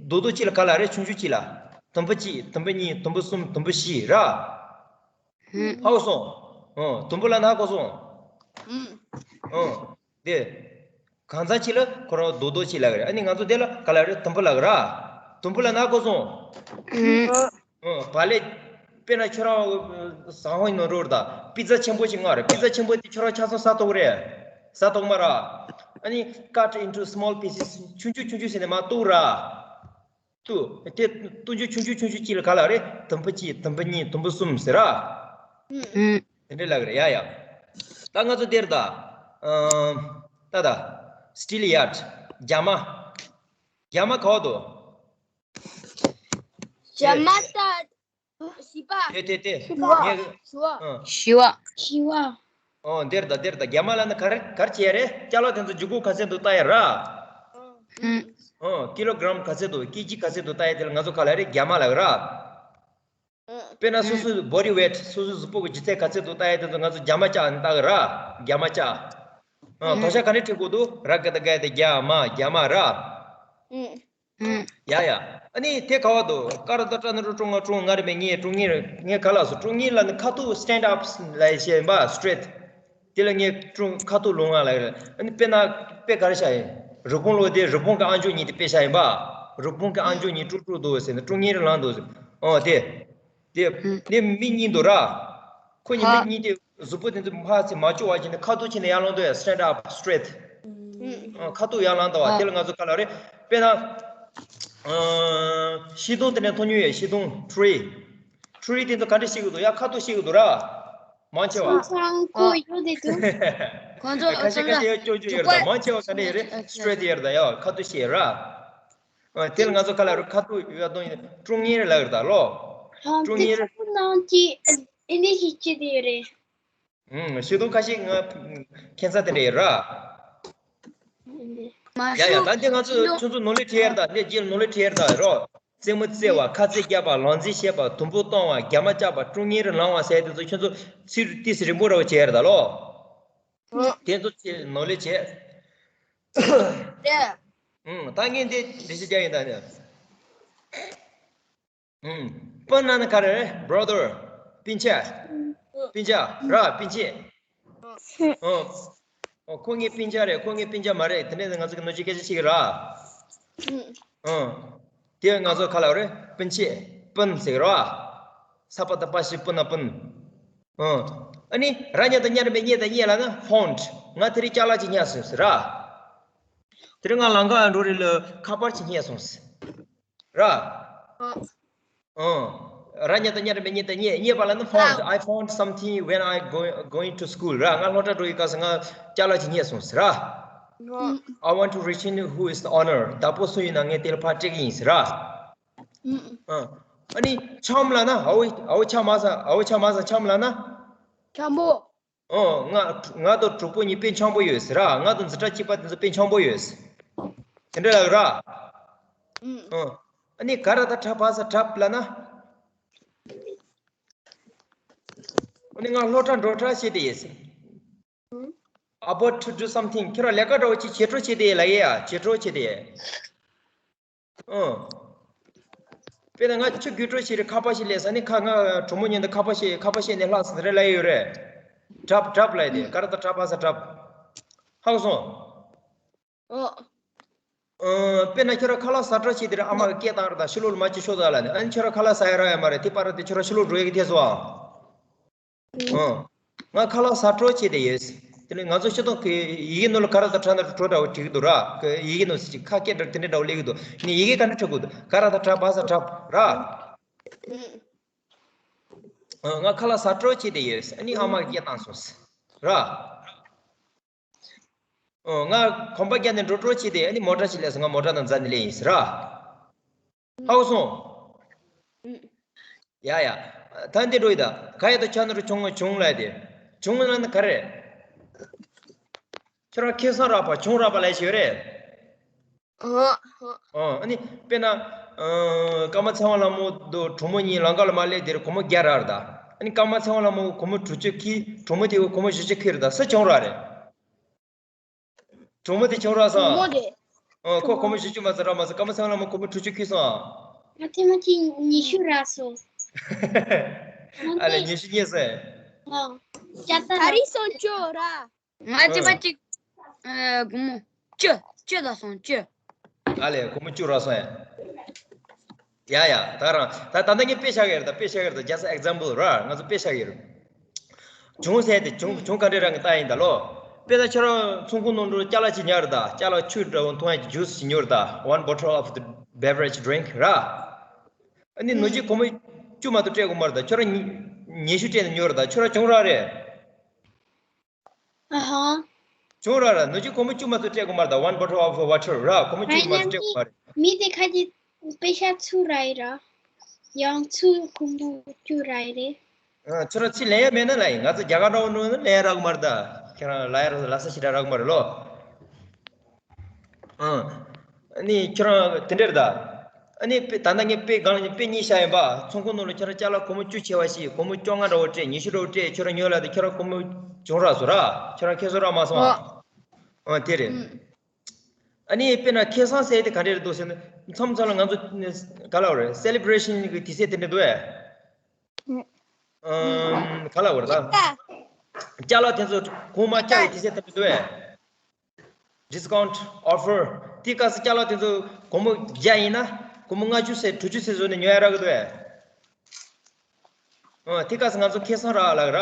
རྡོག་རྡོག་གཅིག་ལ་ག་ལབ་རེད། ཆུང་ཆུང་གཅིག་ལ། དུམ་བུ་གཅིག་དུམ་བུ་གཉིས། དུམ་བུ་གསུམ། དུམ་བུ་བཞི་ར། ཧ་གོ་སོང་། ཨང་། དུམ་བུ་ལབ་ན་ཧ་གོ་སོང་། ཨང་། དེ། གང་ཚང་གཅིག་ལ་ཁོ་རང་རྡོག་རྡོག་གཅིག་ལབ་ཀྱི་རེད། ཨ་ནི་ང་ཚོ་དེ་ལ་ག་ལབ་རེད། དུམ་བུ་ལབ་ཀྱི་ར། དུམ་བུ་ལབ་ན་ཧ་གོ་སོང་། ཨང་། བག་ལེབ། དཔེར་ན་ཁྱོད་རང་ཟ་ཧོན་ནང་འགྲོ་ར། ད་པི་ཛ་ཆེན་པོ་ཞིག་མངགས་རེད། པི་ཛ་ཆེན་པོ་དེ་ཁྱོད་རང་ཆ་ཚང་ཟ་ཐུབ་ཀྱི་རེད། ཟ་ཐུབ་མ་ར། ཨ་ནི་cut into small pieces། ཆུང་ཆུང་ཆུང་ཆུང་བྱས་ནས་མར་གཏུབ་ར། གཏུབ། དེ་གཏུབ་རྒྱུ་ཆུང་ཆུང་ཆུང་ཆུང་གཅིག་ལ་ག་ལབ་རེད། དུམ་བུ་གཅིག་དུམ་བུ་གཉིས། དུམ་བུ་གསུམ་ཟེར་ར། དེ་འདྲས་ལབ་ཀྱི་རེད། ཡ་ཡ། ད་ང་ཚོ་དེར་ད། ཨ། ད་ད། སི་ཊི་ལི་ཡཱཌ། རྒྱ་མ། རྒྱ་མ་ག་པར་འདུག་རྒྱ་མ་ད་བཞི་པ། དེ་དེ་དེ། བཞི་པ། ངས། བཞི་པ། ཨ། བཞི་པ། བཞི་པ། ཨོ། དེར་ད་དེར་ད། རྒྱ་མ་ལབ་ན་ག་རེ་ག་རེ་བྱེད་ཡ་རེད། ཅ་ལག་དེ་ཚོ་ལྗིད་ཁོག་ག་ཚད་འདུག་ལྟ་ཡ་ར། ཨོ། ཀི་ལོ་གྲམ་ག་ཚད་འདུག་ཀེ་ཇི་ག་ཚད་འདུག་ལྟ་ཡ་དེ་ལ་ང་ཚོ་ག་ལབ་རེད། རྒྱ་མ་ལབ་ར། དཔེར་ན་སོ་སོའི་body weight། སོ་སོའི་གཟུགས་པོ་གི་ལྗིད་ཚད་ག་ཚད་འདུག་ལྟ་ཡ་དེ་ཚོ་ང་ཚོ་རྒྱ་མ་ལྕགས་ལྟ་གི་ར། རྒྱ་མ་ལྕགས། ཨ། དོ་ཤ་ག་འདྲས་བྲིས་དགོས་འདུག་ར་ག་བཏགས་རྒ་ཡ་བཏགས་རྒྱ་མ། རྒྱ་མ་ར། ཡ་ཡ། ཨ་ནི་དེ་ག་པར་འདུག་ཀ་ར་བཏགས་ཀྲ་ན་རོ་ཀྲོ། ང་ཀྲུང་། ང་ར་མེ་ཉེ། ཀྲུང་ངེ་རེད། ངས་ག་ལབ་སོང་། ཀྲུང་ངེ་ལབ་ན་ཁ་ཐུག stand up ལབ་བྱས་ཡིན་པ། straight། དེ་ལ་ངས་ཀྲུང་ཁ་ཐུག་ལུང་ང་ལ་ཡོད། ཨ་ནི་དཔེར་ན་དཔེ་ག་རེ་བཞག་ཡིན། རི་བོང་ལོ་དེ་རི་བོང་གི་ཨ་མཆོག་གཉིས་དེ་དཔེ་བཞག་ཡིན་པ། རི་བོང་གི་ཨ་མཆོག་གཉིས་ཀྲུག་ཀྲུག་འདུག་ཟེར་ནས་ཀྲུང་ངེ་རེ་ལངས་འདུག་ཟེར། ཨོ་དེ། དེ་ནི་མི་གཉིས་འདུག་ར། ཁོ་གཉིས་མི་གཉིས་དེ་གཟུགས་པོ་དེ་ཚོ་ཕར་ཚུར་མ་བསྐྱོད་པ་བྱས་ནས་ཁ་ཐུག་བྱས་ནས་ཡར་ལངས་འདུག་ཡ། stand up straight། ཨ། ཁ་ཐུག་ཡར་ལངས་འདུག་བ། དེ་ལ་ང་ཚོ་ག་ལབ་རེད། དཔེར་ན། ཨ། ཤིང་སྡོང་དེ་འདྲ་མཐོང་མྱོང་ཡོད། ཤིང་སྡོང་tree། tree་དེ་ཚོ་ག་འདྲས་བཤིག་གི་འདུག་ཡ། ཁ་ཐུག་བཤིག་གི་འདུག་ར། མང་ཆེ་བ། ཁོ་ཚང་ཁོ་ཡོད་དེ་འདུག་ཁོ་ཚོ་ཁ་ཤས་ཁ་ཤས་ཡ་སྐྱོ་སྐྱོ་ཡོད་རེད་ད། མང་ཆེ་བ་ག་འདྲས་ཡོད་རེད། straight་ཡོད་རེད་ད་ཡ། ཁ་ཐུག་བཤིག་ར། ཨ། དེ་ལ་ང་ཚོ་ག་ལབ་རེད། ཁ་ཐུག་ཡར་གཏོང་ཡིན། ཀྲུང་ངེ་རེ་ལབ་རེད་ད་ལོ། ཀྲུང་ངེ་རེ། ཁ་ཐུག་ནང་གི་ཨེ་ནི་ཞིག་བྱེད་དེ་ཡོད་རེད། ཨུམ། ཤིང་སྡོང་ཁ་ཤས་ང་ཁྱད་མཚར་དེ་འདྲ་ཡོད་ར། མ་ཡ་ཡ། ཤོག་ད་འདི་ང་ཚོ་ཁྱོད་ཚོ་ནོར་ལས་བྲིས་ཡར་ད། འདི་རྗེས་ནོར་ལས་བྲིས་ཡར་ད་རོ། རྩེད་མོ་རྩེ་བ། ཁ་རྩེ་རྒྱབ་པ། ལང་རྩེ་བཤད་པ། དུམ་བུ་གཏོང་བ། རྒྱ་མ་བཅག་པ། ཀྲུང་ངེ་རེ་ལངས་པ་ཟེར་དེ་ཚོ་ཁྱོད་ཚོ་ཚིག་ཏོག་ཙམ་རིང་པོ་འདྲ་བོ་བྱས་ཡར་ད་ལོ། དེ་ཚོ་ཚིག་ནོར་ལས་བྱས། ཨུམ། ད་ངས་འདི་འདི་ཞིག་རྒྱག་ཡིན་ད་ནི། ཨུམ། སྤུན་ལབ་ན་ག་རེ་རེད། brother། སྤུན་ཆ། སྤུན་ཆ་ར། སྤུན་ཆེ། ཨོ། ཨོ། ཁོ་ངའི་སྤུན་ཆ་རེད། ཁོ་ངའི་སྤུན་ཆ་མ་རེད། དེ་ནས་ང་ཚོ་གི་ནོར་གྱི་སྐད་ཆ་ཞིག་ར། ཨོ། དེ་ང་ཚོ་ག་ལབ་རེད། སྤུན་ཆེ། སྤུན་ཟེར་ར། ས་པ་བཏགས་སྤ་ཞབས་སི་པུ་ན་སྤུན། ཨོ། ཨ་ནི་ར་ཉ་བཏགས་རྙ་ར་མེ་རྙེ་ད་རྙེད་ལབ་ན་found། ང་དེ་རིང་ཅ་ལག་ཅིག་རྙེད་སོང་ཟེར་ར། དེ་རིང་ང་ལམ་ཁ་འགྲོ་རེས་ལ་ཁ་པར་ཅིག་རྙེད་སོང་ཟེར། ར། ཨོ། ར་ཉ་བཏགས་རྙ་ར་མེ་རྙེ་ད་རྙེད། རྙེད་པ་ལབ་ན་found། I found something when I go going to school། ར། ང་སློབ་གྲྭ་འགྲོ་ཡི་སྐབས་སུ་ང་ཅ་ལག་ཅིག་རྙེད་སོང་ཟེར་ར། I want to return who is the owner། བདག་པོ་སུ་ཡིན་ན་ངས་དེ་ལ་ཕར་སྤྲད་ཀྱི་ཡིན་ཟེར་ར། ཨ། ཨ་ནི་འཆམ་ལབ་ན། ཨ་བོ་ཨ་བོ་འཆམ་མ་སོང་། ཨ་བོ་འཆམ་མ་སོང་། འཆམ་ལབ་ན། འཆམ་པོ། ཨོ། ང་ང་དང་གྲོགས་པོ་གཉིས་དཔེ་འཆམ་པོ་ཡོད་ཟེར་ར། ང་དང་འཛིན་གྲྭ་གཅིག་པ་དེ་ཚོ་དཔེ་འཆམ་པོ་ཡོད་ཟེར། དེ་འདྲ་ལབ་ར། ཨོ། ཨ་ནི་ག་ར་བཏགས་གྲ་བ་ས་གྲབ་ལབ་ན། ཨ་ནི་ང་སློབ་གྲྭ་འགྲོ་གྲབས་བྱས་ཏེ་ཡོད་ཟེར། About to do something། ཁྱོད་རང་ལས་ཀ་འདྲ་བོ་ཅིག་བྱེད་གྲབས་བྱས་ཏེ་ཡོད་ལབ་ཡ། བྱེད་གྲབས་བྱས་ཏེ་ཡོད། ཨོ། དཔེར་ན་ང་ཆུ་རྒྱུག་གྲབས་བྱེད་རེས་ཁ་པར་ཞིག་སླེབས་ས་ནི། ཁ་ང་གྲོགས་མོ་མཉམ་དུ་ཁ་པར་བཤད། ཁ་པར་བཤད་ནས་ལྷག་ཟེར་རེ་ལབ་ཡོད་རེད། གྲབ་གྲབ་ལབ་དེ། ག་ར་བཏགས་གྲ་བ་ས་གྲབ། ཧ་གོ་སོང་། ཨོ། ཨོ། དཔེར་ན་ཁྱོད་རང་ཁ་ལག་ཟ་གྲབས་བྱེད་དེ་རེད། ཨ་མ་གིས་སྐད་བཏང་རེད་ད། ཕྱི་ལོགས་ལ་མར་ཅིག་ཤོག་ཟེར་ལབ་ནས། ཨ་ནི་ཁྱོད་རང་ཁ་ལག་ཟ་ཡ་རག་ཡ་མ་རེད། དེ་བར་དུ་ཁྱོད་རང་ཕྱི་ལོགས་འགྲོ་ཡ་གི་ཐད་སོང་ཨ། ཨོ། ང་ཁ་ལག་ཟ་གྲབས་བྱས་ཏེ་ཡོད། དེ་ནས་ང་ཚོ་སྤྱིར་བཏང་གི་ཡི་གེ་ནང་ལ་ག་ར་བཏགས་གྲ་ན་རོ་གྲོ་འདྲ་བོ་བྲིས་ཀྱི་འདུག་ར། ཡི་གེ་ནང་ཟེར་གྱི་ཁ་སྐད་འདྲ་དེ་འདྲ་འདྲ་བོ་སླེབས་ཀྱི་འདུག་ནི་ཡི་གེ་ག་འདྲ་འབྲི་དགོས་འདུག་ག་ར་བཏགས་གྲ་བ་ས་གྲབ་ར། ཨ། ང་ཁ་ལག་ཟ་གྲབས་བྱས་ཏེ་ཡོད། ཨ་ནི་ཨ་མ་གིས་སྐད་བཏང་སོང་ཟེར་ར། ཨོ། ང་གོམ་པ་བརྒྱབ་ནས་འགྲོ་འགྲོ་བྱས་ཏེ། ཨ་ནི་མོ་ཊ་ཞིག་སླེབས་སོང་། ང་མོ་ཊ་ནང་འཛུལ་ནས་སླེབས་ཡིན་ཟེར་ར། ཧ་གོ་སོང་། ཡ་ཡ། ད་འདི་འགྲོ་ཡི་ད། ག་ཡ་ད་ཆ་ནོར་བྱུང་བྱུང་ལབ་དེ། བྱུང་ལབ་ན་ག་རེ། ཁྱོད་རང་ཁེ་བཟང་རག་པ་བྱུང་རག་པ་ལབ་ཤེས་ཡོད་རེད། ཨོ། ཨོ། ཨ་ནི་དཔེར་ན། ཨ། ཀརྨ་ཚེ་དབང་ལྷ་མོ་དང་གྲོགས་མོ་གཉིས་ལམ་ཁ་ལ་མར་སླེབས་དེར་སྒོར་མོ་བརྒྱ་རག་རེད་ད། ཨ་ནི་ཀརྨ་ཚེ་དབང་ལྷ་མོ་སྒོར་མོ་དྲུག་ཅུ་ཁྱེར། གྲོགས་མོ་དེ་གིས་སྒོར་མོ་བཞི་བཅུ་ཁྱེར་རེད་ད། སུ་བྱུང་རག་རེད། གྲོགས་མོ་དེ་བྱུང་རག་སོང་། གྲོགས་མོ་དེ། ཨོ། ཁོ་སྒོར་མོ་བཞི་བཅུ་མ་ཚད་རག་མ་སོང་། ཀརྨ་ཚེ་དབང་ལྷ་མོ་སྒོར་མོ་དྲུག་ཅུ་ཁྱེར་སོང་། ང་ཐེངས་མ་གཅིག་ཉི་ཤུ་རག་སོང་། ཨ་ལས། ཉི་ཤུ་རྙེད་སོང་། ཨོ། ཅ་ད་ད་རིང་སོང་བཅུ་རག་ང་ཨ། ཅི་པ་ཅིག་ཨ། སྒོར་མོ་བཅུ། བཅུ་ལ་སོང་བཅུ། ཨ་ལས། སྒོར་མོ་བཅུ་རག་སོང་ཡ། ཡ་ཡ། ད་རང་ད་ད་ལྟ་ངས་དཔེ་བཞག་གི་རེད་ད། དཔེ་བཞག་གི་རེད་ད། Just example ར། ང་ཚོ་དཔེ་བཞག་གི་རེད། བྱུང་ཟེར་དེ་བྱུང་། བྱུང་ག་འདྲ་རག་གི་ལྟ་ཡིན་ད་ལོ། དཔེར་ན་ཁྱོད་རང་ཚོང་ཁང་ནང་དུ་ཅ་ལག་ཅིག་ཉར་ད། ཅ་ལག་ཆུ་འདྲ་བོ་འཐུང་ཡ་གི་ཇུས་ཅིག་ཉོས་ད། One bottle of the beverage drink ར། ཨ་ནི་ནོར་གྱིས་སྒོར་མོ་བཅུ་མ་གཏོགས་སྤྲད་དགོས་མ་རེད་ད། ཁྱོད་རང་ཉི་ཉི་ཤུ་སྤྲད་ནས་ཉོས་རེད་ད། ཁྱོད་རང་བྱུང་རག་རེད། ཨ་ཧ། བྱུང་རག་ར། ནོར་གྱིས་སྒོར་མོ་བཅུ་མ་གཏོགས་སྤྲད་དགོས་མ་རེད་ད། One bottle of water ར། སྒོར་མོ་བཅུ་མ་གཏོགས་སྤྲད་དགོས་མ་རེད། མི་དེ་ཁ་ཅིག་པེ་ཤ་ཚུར་རག་ཡི་ར། ཡང་ཚུར་སྒོར་མོ་བཅུ་རག་ཡི་རེད། ཨ། ཁྱོད་རང་ཚུར་ལེན་ཡ་མེད་ན་ལབ་ཡིན། ང་ཚོ་རྒྱ་གར་འདྲ་བོ་འགྲོ་ན་ལེན་ཡ་རག་གི་མ་རེད་ད། ཁྱེད་རང་ལབ་ཡ་རག་ལབ་ས་ཞེ་དྲག་རག་གི་མ་རེད་ལོ། ཨ། ཨ་ནི་ཁྱོད་རང་དེ་འདྲ་རེད་ད། ཨ་ནི་དཔེ་ད་ལྟ་ངས་དཔེ་སྒང་ལ་དཔེ་གཉིས་བཞག་ཡིན་པ། ཚོང་ཁང་ནང་ལ་ཁྱོད་རང་ཅ་ལག་སྒོར་མོ་བཅུ་ཆེ་བ་ཞིག་སྒོར་མོ་བཅོ་ལྔ་འདྲ་བོ་སྤྲད། ཉི་ཤུ་འདྲ་བོ་སྤྲད། ཁྱོད་རང་ཉོས་ལབ་དེ་ཁྱོད་རང་སྒོར་མོ་བྱུང་རག་སོང་ར། ཁྱོད་རང་ཁེ་བཟང་རག་མ་སོང་ཨ། ཨོ། ཨ་དེ་རེད། ཨ་ནི་དཔེར་ན་ཁེ་བཟང་ཟེར་དེ་ག་འདྲ་རེད་འདུག་ཟེར་ན། མཚམས་མཚམས་ལ་ང་ཚོ་ག་ལབ་རེད། སེ་ལི་བྷ་རེ་ཤན་གྱི་དུས་ཚོད་དེ་འདྲ་འདུག་ཨེ། ཨམ། ག་ལབ་རེད་ད། ཅ་ལག་དེ་ཚོ་གོང་མ་བཀྱག་གི་དུས་ཚོད་དེ་འདྲ་འདུག་ཨེ། Discount offer དེ་སྐབས་སུ་ཅ་ལག་དེ་ཚོ་སྒོར་མོ་བརྒྱ་ཡིན་ན་སྒོར་མོ་ལྔ་བཅུ་ཟེར་དྲུག་ཅུ་ཟེར་བཟོས་ནས་ཉོ་ཡ་རག་གི་འདུག་ཨེ། ཨ། དེ་སྐབས་སུ་ང་ཚོ་ཁེ་བཟང་རག་ལབ་ར།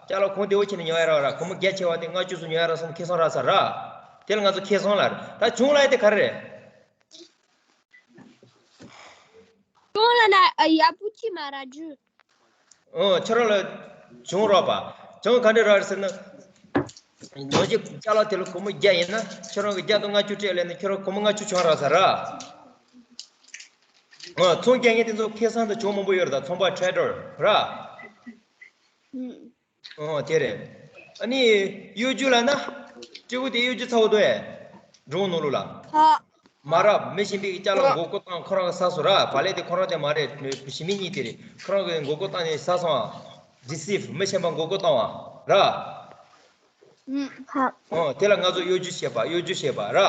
ཅ་ལག་གོང་དེ་བོ་བྱས་ནས་ཉོ་ཡ་རག་ར། སྒོར་མོ་བརྒྱ་ཆེ་བ་དེ་ལྔ་བཅུ་ཙམ་ཉོ་ཡ་རག་སོང་། ཁེ་བཟང་རག་ཚར་ར། དེ་ལ་ང་ཚོ་ཁེ་བཟང་ལབ་ར། ད་བྱུང་ལབ་ཡ་དེ་ག་རེ་རེད། བྱུང་ལབ་ན་ཡག་པོ་ཅིག་མ་རག་རྒྱུ། ཨོ། ཁྱོད་རང་ལ་བྱུང་རག་པ། བྱུང་ག་འདྲ་རག་ཟེར་ན། ནོར་གྱིས་ཅ་ལག་དེ་ལ་སྒོར་མོ་བརྒྱ་ཡིན་ན་ཁྱོད་རང་གིས་བརྒྱ་དང་ལྔ་བཅུ་སྤྲད་ལབ་ན་ཁྱོད་རང་སྒོར་མོ་ལྔ་བཅུ་བྱུང་རག་ཚར་ར། ཨོ། ཚོང་རྒྱག་མཁན་དེ་ཚོ་ཁེ་བཟང་དང་བྱུང་མང་པོ་ཡོད་རེད་ད། ཚོང་པ་ཊེ་རེ་ཌར་ར། ཨོ། དེ་རེད། ཨ་ནི་གཡོ་སྒྱུ་ལབ་ན། སྤྲེའུ་དེ་གཡོ་སྒྱུ་ཚ་བོ་འདུག་ཨེ། འབྲོང་ནོར་ལུག་ལ། མ་རབས་མི་གཞན་པའི་ཅ་ལག་མགོ་སྐོར་བཏང་། ཁོ་རང་གིས་ཟ་སོང་ར། བག་ལེབ་དེ་ཁོ་རང་དེ་མ་རེད། ཞི་མི་གཉིས་དེ་རེད། ཁོ་རང་གིས་མགོ་སྐོར་བཏང་ནས་ཟ་སོང་ཨ། ཌི་སི་བྷ། མི་གཞན་པ་མགོ་སྐོར་བཏང་བ་ར། ཨོ། དེ་ལ་ང་ཚོ་གཡོ་སྒྱུ་བྱེད་པ། གཡོ་སྒྱུ་བྱེད་པ་ར།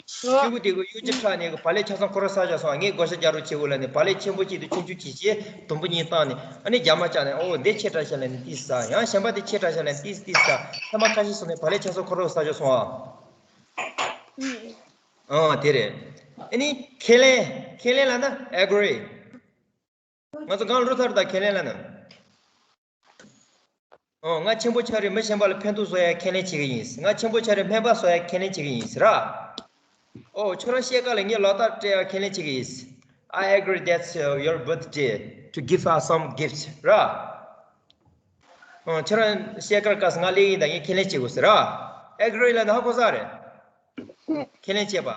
སྤྲེའུ་དེ་གིས་གཡོ་སྒྱུ་ཁྲིད་ནས་བག་ལེབ་ཆ་ཚང་ཁོ་རང་ཟ་བཞག་སོང་། ངས་བགོ་བཤའ་རྒྱག་རོགས་བྱེད་དགོས་ལབ་ནས་བག་ལེབ་ཆེན་པོ་གཅིག་དང་ཆུང་ཆུང་གཅིག་བྱས། དུམ་བུ་གཉིས་བཏང་ནས་ཨ་ནི་རྒྱ་མ་བཅག་ནས། ཨོ། འདི་ཆེ་དྲགས་ཤག་ལབ་ནས་ཏོག་ཙམ་ཟ། ཡང་གཞན་པ་དེ་ཆེ་དྲགས་ཤག་ལབ་ནས་ཏོག་ཙམ་ཏོག་ཙམ་ཟ། ཐེངས་མ་ཁ་ཤས་སོང་ནས་བག་ལེབ་ཆ་ཚང་ཁོ་རང་ཟ་བཞག་སོང་ཨ། ཨོ། དེ་རེད། ཨ་ནི་ཁས་ལེན། ཁས་ལེན་ལབ་ན་ཨེ་གྷི་རི། ང་ཚོ་གང་ལ་རུ་ཐར་དང་ཁས་ལེན་ལ་ནི། ཨོ། ང་ཆེན་པོ་ཆགས་རེད། མི་གཞན་པ་ལ་ཕན་ཐོགས་བཟོ་ཡ་ཁས་ལེན་བྱེད་ཀྱི་ཡིན། ང་ཆེན་པོ་ཆགས་རེད། སྨན་པ་བཟོ་ཡ་ཁས་ལེན་བྱེད་ཀྱི་ཡིན་ཟེར་ར། ཨོ། ཁྱོད་རང་བཤད་ཀ་ལ་ངས་ལག་རྟགས་སྤྲད་ཡ་ཁས་ལེན་བྱེད་ཀྱི་ཡིན། I agree that's, uh, your birthday to give us some gifts ར། ཨོ། ཁྱོད་རང་བཤད་ཀ་སྐབས་སུ་ང་སླེབས་ཡིན་ད། ངས་ཁས་ལེན་བྱེད་དགོས་ཟེར་ར། ཨེ་གྷི་རི་ལབ་ན་ཧ་གོ་ས་རེད། ཁས་ལེན་བྱེད་པ།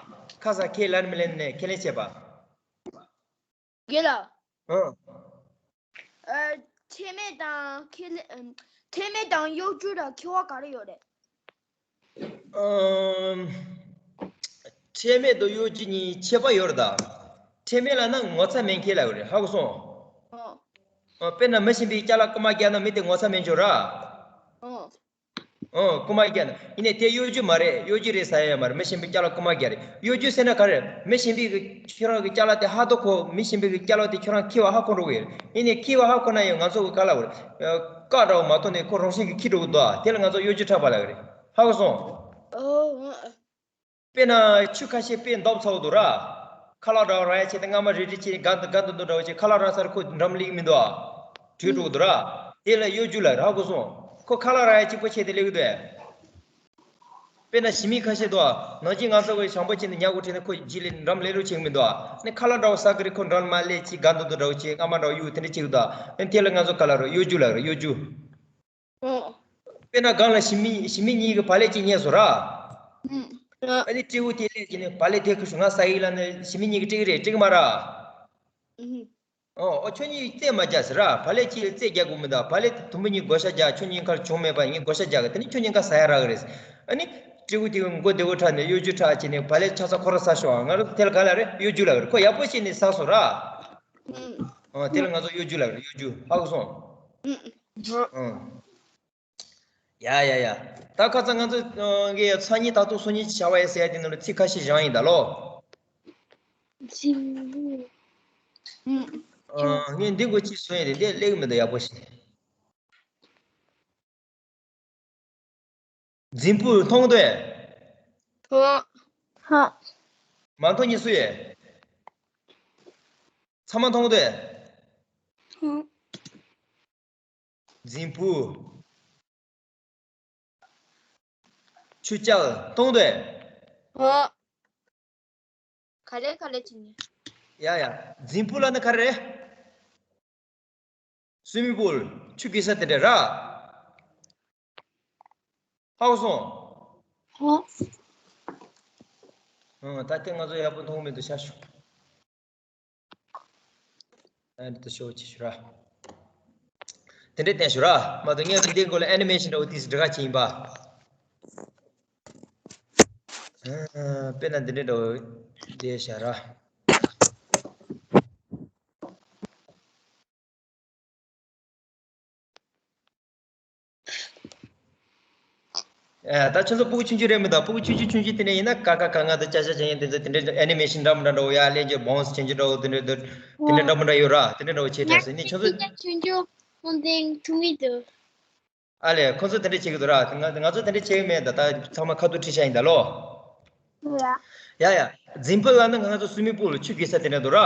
ཁ་ས་ཁས་ལེན་མི་ལེན་ནས་ཁས་ལེན་བྱེད་པ། དགེ་ལགས། ཨ། ཨ། ཁྲེལ་མེད་དང་ཁས་ལེན། ཨ། ཁྲེལ་མེད་དང་གཡོ་སྒྱུ་ལ་ཁྱད་པར་ག་རེ་ཡོད་རེད། ཨམ། ཁྲེལ་མེད་དང་གཡོ་སྒྱུ་གཉིས་ཁྱད་པར་ཡོད་རེད་ད། ཁྲེལ་མེད་ལབ་ན་ངོ་ཚ་མེད་མཁན་ལབ་ཡོད་རེད། ཧ་གོ་སོང་། ཨོ། ཨ། དཔེར་ན་མི་གཞན་པའི་ཅ་ལག་རྐུ་མ་བརྒྱབ་ན་མི་དེ་ངོ་ཚ་མེད་འགྱོ་ར། ཨོ། ཨོ། རྐུ་མ་བརྒྱབ་ན། ཡིན་ནའི་དེ་གཡོ་སྒྱུ་མ་རེད། གཡོ་སྒྱུ་རེད་ཟེར་ཡ་མ་རེད། མི་གཞན་པའི་ཅ་ལག་རྐུ་མ་བརྒྱབ་རེད། གཡོ་སྒྱུ་ཟེར་ན་ག་རེ། མི་གཞན་པའི་གི་ཁྱོད་རང་གི་ཅ་ལག་དེ་ཧ་ཏོ་གོ། མི་གཞན་པའི་གི་ཅ་ལག་དེ་ཁྱོད་རང་ཁྱེར་བ་ཧ་གོ་འགྲོ་གི་ཡོད་རེད། ཡིན་ནའི་ཁྱེར་བ་ཧ་གོ་ན་ཡང་ང་ཚོ་གི་ག་ལབ་དགོས་རེད། བཀག་འདྲ་བོ་མ་ཐོག་ནས་ཁོ་རང་བཞིན་གྱིས་འཁྱེར་འགྲོ་གི་འདུག་ཨ། དེ་ལ་ང་ཚོ་གཡོ་སྒྱུ་འཁྲབ་པ་ལབ་ཀྱི་རེད། ཧ་གོ་སོང་། ཨོ། དཔེར་ན་ཆུ་ཁ་ཤས་དཔེ་འདབ་ཚ་བོ་འདུག་ར། ཁ་ལག་འདྲ་བོ་རག་ཡ་ཆེད་དུ་རྔ་མ་རིལ་རིལ་བྱས་ནས་སྒ་འདི་སྒ་འདི་འདུག་འདྲ་བོ་བྱས། ཁ་ལག་རག་ཚར་ཁོ་འགྲམ་སླེབས་ཀྱི་མི་འདུག་ཨ། བྲོས་འགྲོ་གི་འདུག་ར། དེ་ལ་གཡོ་སྒྱུ་ལབ་རེད། ཧ་གོ་སོང་། ཁོ་ཁ་ལག་རག་ཡ་གཅིག་པོ་ཆེད་དུ་སླེབས་ཀྱི་འདུག་ཨེ། དཔེར་ན་ཞི་མི་ཁ་ཤས་འདུག་ཨ། ནང་ཆེན་ང་ཚོ་གི་བྱང་པོ་ཆེན་དུ་ཉལ་གོ་ཁྲིད་ནས་ཁོ་རྗེས་ལ་འགྲམ་སླེབས་རོགས་བྱེད་ཀྱི་མི་འདུག་ཨ། ནི་ཁ་ལག་འདྲ་བོ་ཟ་གི་རེད། ཁོ་འགྲམ་མ་སླེབས་བྱས་སྒ་འདི་འདུག་འདྲ་བོ་བྱས། རྔ་མ་འདྲ་བོ་གཡུག་དེ་འདྲ་བྱེད་ཀྱི་འདུག་ཨ། ནི་དེ་ལ་ང་ཚོ་ག་ལབ་རེད། གཡོ་སྒྱུ་ལབ་རེད། གཡོ་སྒྱུ། ཨོ། དཔེར་ན་སྒང་ལ་ཞི་མི་ཞི་མི་གཉིས་ཀྱིས་བག་ལེབ་གཅིག་རྙེད་སོང་ར། ཨ་ནི་སྤྲེའུ་དེ་སླེབས་ཀྱི་ནི་བ་ལས་དེ་ཁུ་ཤུ་ང་ས་ཡིག་ལ་ནི་ཞི་མི་གཉིས་ཀྱི་སྤྲེའུ་རེད་སྤྲེའུ་མ་ར། ཨོ་ཨོ་ཁྱོད་གཉིས་རྩེད་མ་རྒྱག་ཟེར་ར། བ་ལས་ཁྱེད་རྩེད་རྒྱག་དགོས་མི་འདུག་བ་ལས་དུམ་བུ་གཉིས་བགོ་བཤའ་རྒྱག་ཁྱོད་གཉིས་ཀར་བྱུང་མེད་པ་ངས་བགོ་བཤའ་རྒྱག་གི་དེ་ནི་ཁྱོད་གཉིས་ཀ་ཟ་ཡ་རག་གི་རེད། ཨ་ནི་སྤྲེའུ་དེ་མགོ་བདེ་བོ་ཁྲག་ནས་གཡོ་སྒྱུ་ཁྲག་བྱས་ནས་བ་ལས་ཆ་ཚ་ཁོ་ར་ཟ་ཤོག་ང་རང་དེ་ལ་ག་ལ་རེད་གཡོ་སྒྱུ་ལ་རེད་ཁོ་ཡག་པོ་བྱས་ནས་ཟ་སོང་ར། ཨོ་དེ་ལ་ང་ཚོ་གཡོ་སྒྱུ་ལ་རེད་གཡོ་སྒྱུ་ཧ་གོ་སོང་། ཨོ། ཡ་ཡ་ཡ། ད་ཁ་ཚ་ང་ཚོ་གི་ཚ་ཉིད་ད་དུང་སོ་ཉིད་ཀྱི་བྱ་བ་ཡ་ཟེར་ཡ་དེ་ནང་ལ་ཚིག་ཁ་ཤས་བཞག་ཡིན་ད་ལོ། ངས་འདི་འགོ་ཅིག་སོན་ཡ་དེ་འདི་ལེགས་མི་འདུག་ཡག་པོ་ཞིག་རྫིང་བུ་མཐོང་འདོད། ཧ། མ་མཐོང་ཉི་སུ་ཡས། ཚ་མ་མཐོང་འདོད། རྫིང་བུ། ཆུ་བཅལ་མཐོང་འདོད། ཨོ། ག་ལེ་ག་ལེ་བྱེད་ནི། ཡ་ཡ། རྫིང་བུ་ལ་ནི་ག་རེ་རེད། སུའི་མིང་པུལ། ཆུ་རྒྱུག་ས་དེ་འདྲ་ར། ཧ་གོ་སོང་། ཧོ། ཨང་ད་ལྟ་ང་ཚོ་ཡག་པོ་མཐོང་མི་འདུག་ཤ་ཤོག་ཨ་འདི་ལྟ་ཤོག་ཅིག་ཞུ་ར། དེ་འདྲས་བསྟན་ཞུ་ར། མ་གཏོགས་ངས་འདི་འདྲའི་སྐོར་ལ་ཨེ་ནི་མེ་ཤིན་འདྲ་བོ་ཏིས་འདྲི་ག་ཅིག་ཡིན་པ། ཨ། དཔེར་ན་འདི་འདྲས་འདྲ་བོ་བསྡད་བཞག་ར། ཨ། ད་ཁྱོད་ཚོ་སྤུ་གུ་ཆུང་ཆུང་རེད་མི་འདུག་སྤུ་གུ་ཆུང་ཆུང་ཆུང་ཆུང་དེ་འདྲ་ཡིན་ན་ཀ་ཁ་ག་ང་དང་ཅ་ཆ་ཅ་ཡན་དེ་ཚོ་དེ་འདྲ་ཨེ་ནི་མེ་ཤིན་འདྲ་མི་འདྲ་འདྲ་བོ་ཡ་ལན་གྱི་བོང་སི་ཆུང་ཆུང་འདྲ་བོ་དེ་འདྲ་དེ་འདྲ་འདྲ་མི་འདྲ་ཡོད་ར། དེ་འདྲ་འདྲ་བོ་བྱེད་དྲགས་ཟེར་ནི་ཁྱོད་ཚོ། ཆུང་ཆུང་ཆུང་ཆུང་ཐུང་མི་འདུག་ཨ་ལས་ཁོ་ཚོ་དེ་འདྲ་བྱེད་ཀྱི་འདུག་ར། ང་ང་ཚོ་དེ་འདྲ་བྱེད་ཀྱི་མེད་ད། ད་ཚང་མ་ཁ་ཐུག་ཁྲིད་བྱ་ཡིན་ད་ལོ། ཡ་ཡ། རྫིང་བུ་ལ་ནི་ང་ཚོ་སུའི་མིང་པུལ་ཆུ་རྒྱུག་ས་དེ་འདྲ་འདུག་ར།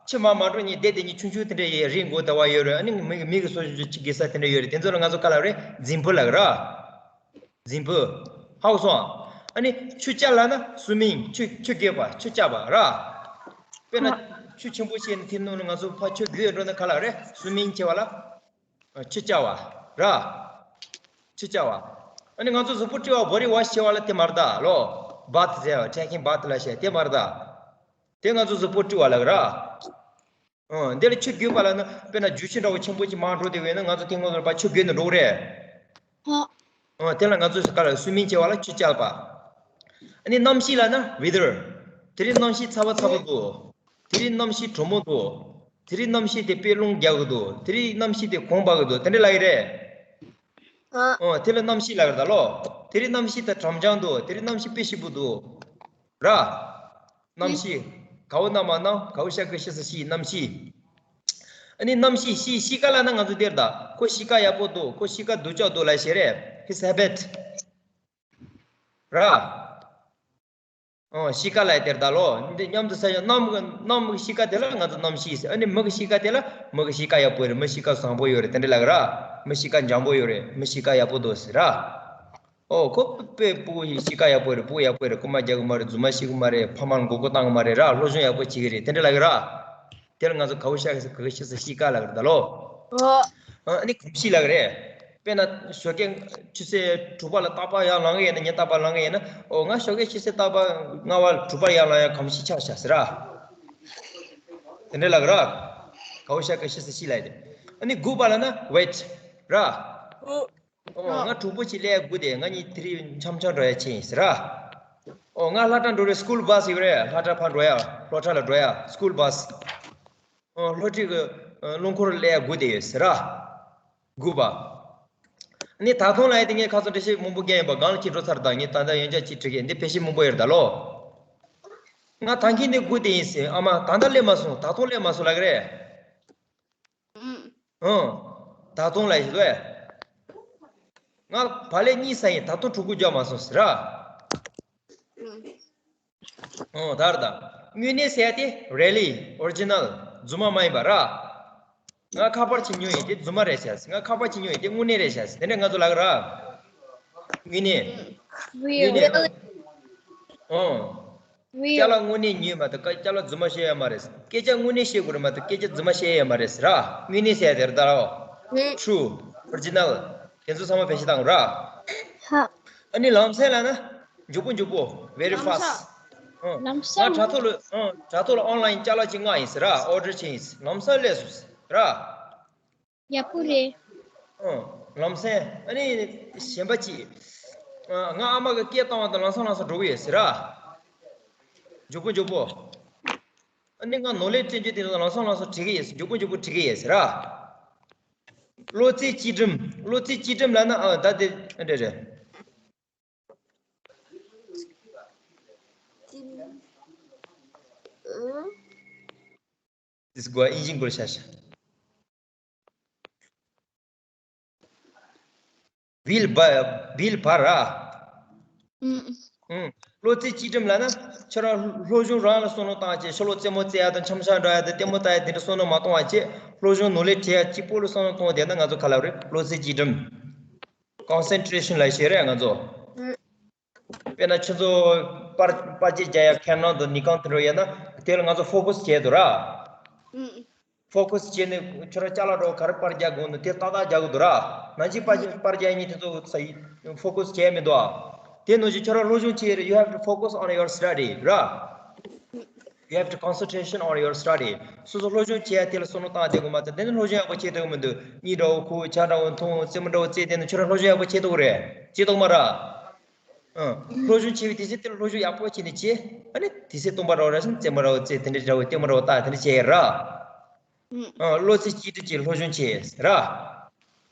ཆུ་མར་མར་འགྲོ་ནས་བསྡད་དེ་ནི་ཆུང་ཆུང་དེ་འདྲ་ཡི་རི་མགོ་ཟླ་བ་ཡོད་རེད། ཨ་ནི་མི་མི་གི་སོ་སོ་ཆུ་རྒྱུག་ས་དེ་འདྲ་ཡོད་རེད། དེ་ཚོ་ལ་ང་ཚོ་ག་ལ་རེད་རྫིང་བུ་ལ་ར། རྫིང་བུ། ཧ་གོ་སོང་ཨ། ཨ་ནི་ཆུ་བཅལ་ལ་ན་སུའི་མིང་ཆུ་ཆུ་རྒྱུག་པ་ཆུ་བཅལ་བ་ར། དཔེར་ན་ཆུ་ཆེན་པོ་ཞིག་ནི་དེ་ནང་ལ་ང་ཚོ་ཕར་ཆུ་རྒྱུག་འགྲོ་ན་ག་ལ་རེད་སུའི་མིང་བྱེད་བ་ལ། ཆུ་བཅལ་བ་ར། ཆུ་བཅལ་བ། ཨ་ནི་ང་ཚོ་གཟུགས་པོ་བཀྲུ་བ་བོ་ཌི་ཝ་ཤི་བྱེད་བ་ལ་དེ་མ་རེད་ད་ལོ། བཱ་ཐི་ཟེར་བ་ཊེ་ཀིང་བཱ་ཐི་ལ་བཤད་དེ་མ་རེད་ད། དེ་ང་ཚོ་གཟུགས་པོ་བཀྲུ་བ་ལ་ར། ཨང་། འདི་ལ་ཆུ་རྒྱུག་པ་ལ་ནི་དཔེར་ན་རྒྱུག་ཆུ་འདྲ་བོ་ཆེན་པོ་ཅིག་མར་འགྲོ་དེ་བས་ན་ང་ཚོ་དེ་སྔོན་ལ་ཕར་ཆུ་རྒྱུག་ནས་འགྲོ་གི་རེད། ཨང་། དེ་ལ་ང་ཚོས་ག་ལ་སུའི་མིང་བྱེད་བ་ལ་ཆུ་བཅལ་བ། ཨ་ནི་གནམ་གཤིས་ལ་ན་ཝེ་དར། དེ་རིང་གནམ་གཤིས་ཚ་བ་ཚ་པོ་འདུག་དེ་རིང་གནམ་གཤིས་དྲོན་མོ་འདུག་དེ་རིང་གནམ་གཤིས་དེ་དཔེ་རླུང་རྒྱག་གི་འདུག་དེ་རིང་གནམ་གཤིས་དེ་གོང་འཕར་གི་འདུག་དེ་འདྲ་ལབ་ཀྱི་རེད། ཨ། ཨོ་དེ་ལ་གནམ་གཤིས་ལབ་ཀྱི་རེད་ད་ལོ། དེ་རིང་གནམ་གཤིས་དེ་གྲང་འཇམ་འདུག་དེ་རིང་གནམ་གཤིས་དཔེ་སྐྱིད་པོ་འདུག་ར། གནམ་གཤིས། གའུ་ན་མ་གནམ་གའུ་ཤ་གི་ཤི་ས་ཤི་གནམ་གཤིས། ཨ་ནི་གནམ་གཤིས་གཤིས་གཤིས་ཀ་ལབ་ན་ང་ཚོ་དེར་ད་ཁོ་གཤིས་ཀ་ཡག་པོ་འདུག་ཁོ་གཤིས་ཀ་སྡུག་ཅག་འདུག་ལབ་ཤེས་རེད། His habit། ར། ཨོ་གཤིས་ཀ་ལབ་དེར་ད་ལོ། འདི་མཉམ་དུ་ས་ཡ་གནམ་གི་གནམ་གི་གཤིས་ཀ་དེ་ལ་ང་ཚོ་གནམ་གཤིས་ཟེར། ཨ་ནི་མི་གི་གཤིས་ཀ་དེ་ལ་མི་གི་གཤིས་ཀ་ཡག་པོ་རེད། མི་གཤིས་ཀ་བཟང་པོ་ཡོད་རེད། དེ་འདྲ་ལབ་གི་ར། མི་གཤིས་ཀ་འཇམ་པོ་ཡོད་རེད། མི་གཤིས་ཀ་ཡག་པོ་འདུག་ཟེར་ར། ཨོ་ཁོ་དཔེ་སྤུ་གུ་ཡི་གཤིས་ཀ་ཡག་པོ་རེད། སྤུ་གུ་ཡག་པོ་རེད། རྐུན་མ་རྒྱག་གི་མ་རེད། རྫུན་མ་བཤད་གི་མ་རེད། ཕ་མར་མགོ་སྐོར་བཏང་གི་མ་རེད་ར། སློབ་སྦྱོང་ཡག་པོ་བྱེད་ཀྱི་རེད། དེ་འདྲ་ལབ་གི་ར། དེ་ལ་ང་ཚོ་གའུ་ཤ་གི་གཤིས་ས་གཤིས་ཀ་ལབ་གི་རེད་ད་ལོ། ཨ་ནི་གོམས་གཤིས་ལབ་གི་རེད། དཔེར་ན་ཞོགས་ཀས་ཆུ་ཚོད་དྲུག་པ་ལ་རྟག་པར་ཡར་ལངས་གི་ཡིན་ན། ངས་རྟག་པར་ལངས་གི་ཡིན་ན། ཨོ་ང་ཞོགས་ཀས་ཆུ་ཚོད་རྟག་པར་ལྔ་པ་དྲུག་པར་ཡར་ལངས་ཡ་གོམས་གཤིས་ཆགས་བཞག་ཟེར་ར། དེ་འདྲ་ལབ་གི་ར། གའུ་ཤ་གི་གཤིས་ས་གཤིས་ལབ་ཡ་དེ། ཨ་ནི་དགུ་པ་ལབ་ན་ཝེད་ར། ཨོ་ང་གྲོགས་པོ་ཅིག་སླེབས་ཡ་སྒུག་བསྡད། ང་གཉིས་དེ་རིང་འཆམ་འཆམ་འགྲོ་ཡ་ཆེད་ཡིན་ཟེར་ར། ཨོ་ང་སློབ་གྲྭ་འགྲོ་རེད། སི་ཀུལ་བཱ་སི་ཡོད་རེད། སློབ་གྲྭ་ཕར་འགྲོ་ཡ། སློབ་གྲྭ་ལ་འགྲོ་ཡ་སི་ཀུལ་བཱ་སི། ཨོ་སློབ་ཁྲིད་ཀྱི་ཨ་རླངས་འཁོར་སླེབས་ཡ་སྒུག་བསྡད་ཡོད་ཟེར་ར། དགུ་པ། ནི་ད་ཐོང་ལབ་ཡ་དེ་ངས་ཁ་སང་འགྲེལ་བཤད་མང་པོ་བརྒྱབ་ཡིན་པ། སྒང་ལ་ཅིག་འགྲོ་ཚར། ད་ངས་ད་ལྟ་ཡོན་ཆབ་ཅིག་ཁྲིད་གི་འདི་ཕལ་ཆེར་མང་པོ་ཡོད་རེད་ད་ལོ། ང་ད་གིན་འདི་སྒུག་བསྡད་ཡིན་ཟེར། ཨ་མ་ད་ལྟ་སླེབས་མ་སོང་། ད་ཐོང་སླེབས་མ་སོང་ལབ་གི་རེད། ཨང་། ད་ཐོང་ལབ་ཡིན་ཟེར། ང་བག་ལེབ་གཉིས་ཟ་ཡིན། ད་ཐོང་ཕྲུ་གུ་རྒྱག་མ་སོང་ཟེར་ར། ཨོ་ད་ར་ད། དངོས་གནས་ཟེར་ཡ་དེ་རི་ལི་ཨོ་རི་ཇི་ནལ་རྫུན་མ་མ་ཡིན་པ་ར། ང་ཁ་པར་ཅིག་ཉོས་ཡིན་དེ་རྫུན་མ་རེད་ཟེར། ང་ཁ་པར་ཅིག་ཉོས་ཡིན་དེ་དངོས་གནས་རེད་ཟེར། དེ་འདྲ་ང་ཚོ་ལབ་གི་ར། དངོས་གནས། དངོས་གནས། ཨོ། ཅ་ལག་དངོས་གནས་ཉོས་མ་གཏོགས་ཅ་ལག་རྫུན་མ་བཤད་ཡ་མ་རེད། སྐད་ཆ་དངོས་གནས་བཤད་དགོས་རེད་མ་གཏོགས་སྐད་ཆ་རྫུན་མ་བཤད་ཡ་མ་རེད་ཟེར་ར། དངོས་གནས་ཟེར་ཡ་དེ་རེད་ད་ར། ཨོ། ཊུ། ཨོ་རི་ཇི་ནལ། དེ་ཚོ་ཚང་མ་བེད་སྤྱོད་བཏང་དགོས་ར། ཨ་ནི་ལམ་སེང་ལབ་ན། མགྱོགས་པོ་མགྱོགས་པོ། very fast། ཨང་། ལམ་སང་། ང་དྲ་ཐོག་ལ། ཨང་། དྲ་ཐོག་ལ་ཨོན་ལ་ཡིན་ཅ་ལག་ཅིག་མངགས་ཡིན་ཟེར་ར། ཨོར་ཌར་བྱས་ཡིན་ཟེར། ལམ་སང་སླེབས་སོང་ཟེར་ར། ཡག་པོ་རེད། ཨང་། ལམ་སང་། ཨ་ནི་གཞན་པ་ཅིག་ཨ། ང་ཨ་མ་གི་སྐད་བཏང་བ་དང་ལམ་སང་ལམ་སང་འགྲོ་གི་ཡོད་ཟེར་ར། མགྱོགས་པོ་མགྱོགས་པོ། ཨ་ནི་ང་ནོར་ལས་སྤྲད་རྒྱུ་དེ་ཚོ་ལམ་སང་ལམ་སང་བྲིས་གི་ཡོད་ཟེར། མགྱོགས་པོ་མགྱོགས་པོ་བྲིས་གི་ཡོད་ཟེར་ར། བློ་རྩེ་གཅིག་སྒྲིམ། བློ་རྩེ་གཅིག་སྒྲིམ་ལབ་ན། ཨ། ད་དེ་འདྲ་རེད། དེ་སྒོ་ཨིན་ཇིན་སྒོར་ཤ་ཤ། བིལ་བ། བིལ་བ་ར། ཨུམ། ཨུམ། བློ་རྩེ་གཅིག་སྒྲིམ་ལབ་ན། ཁྱོད་རང་སློབ་སྦྱོང་རང་ལ་བསམ་བློ་བཏང་བྱས། ཤོ་ལོ་རྩེད་མོ་རྩེ་ཡ་དང་། འཆམ་འཆམ་འགྲོ་ཡ་དང་། ལྟད་མོ་ལྟ་ཡ་དེ་འདྲ་བསམ་བློ་མ་གཏོང་བ་བྱས། སློབ་སྦྱོང་ནོར་ལས་བྲིས་ཡ་གཅིག་པོ་ལ་བསམ་བློ་གཏོང་བསྡད་ན་ང་ཚོ་ག་ལབ་རེད། བློ་རྩེ་གཅིག་སྒྲིམ། ཀོན་སེན་ཊྲེ་ཤན་ལབ་ཤེས་རེད་ང་ཚོ། ཨུམ། དཔེར་ན་ཁྱོད་ཚོ་པར། པར་ཆས་རྒྱག་ཡ་ཁེ་ནོན་དང་ནི་ཀོན་དེ་འདྲ་ཡོད་ན། དེ་ལ་ང་ཚོ་ཕོ་ཀས་བྱས་འདུག་ར། ཨུམ། ཕོ་ཀས་བྱས་ནས་ཁྱོད་རང་ཅ་ལག་འདྲ་བོ་ག་རེ་པར་རྒྱག་དགོས་ན་དེ་ཏག་ཏག་རྒྱག་དགོས་འདུག་ར། ནང་ཆེན་པར། པར་རྒྱག་མཁན་དེ་ཚོ་ས་ཡི་ཕོ་ཀས་བྱས་མི་འདུག་ཨ། དེ་ནང་བཞིན་ཁྱོད་རང་སློབ་སྦྱོང་བྱེད་རེད། you have to focus on your study ར། you have to concentration on your study. སོ་སོ་སློབ་སྦྱོང་བྱེད་ཡ་དེ་ལ་བསམ་བློ་བཏང་བསྡད་དགོས་མ་ཚད། དེ་ནི་སློབ་སྦྱོང་ཡག་པོ་བྱེད་ཐུབ་ཀྱི་མི་འདུག་གཉིད་འདྲ་བོ་ཁུག་ཇ་འདྲ་བོ་འཐུང་། རྩེད་མོ་འདྲ་བོ་རྩེ། དེ་ནི་ཁྱོད་རང་སློབ་སྦྱོང་ཡག་པོ་བྱེད་ཐུབ་ཀྱི་རེད། བྱེད་ཐུབ་མ་ར། ཨང་། སློབ་སྦྱོང་བྱེད་པའི་དུས་ཚོད་དེ་ལ་སློབ་སྦྱོང་ཡག་པོ་བྱས་ནས་བྱེད། ཨ་ནི་དུས་ཚོད་སྟོང་པ་འདྲ་བོ་རག་ཕྱིན་རྩེད་མོ་འདྲ་བོ་རྩེ། དེ་འདྲ་འདྲ་བོ་ལྟད་མོ་འདྲ་བོ་ལྟ། དེ་འདྲ་བྱེད་ཡ་ར། ཨང་། བློ་རྩེ་གཅིག་སྒྲིམ་གྱིས་སློབ་སྦྱོང་བྱེད་ར།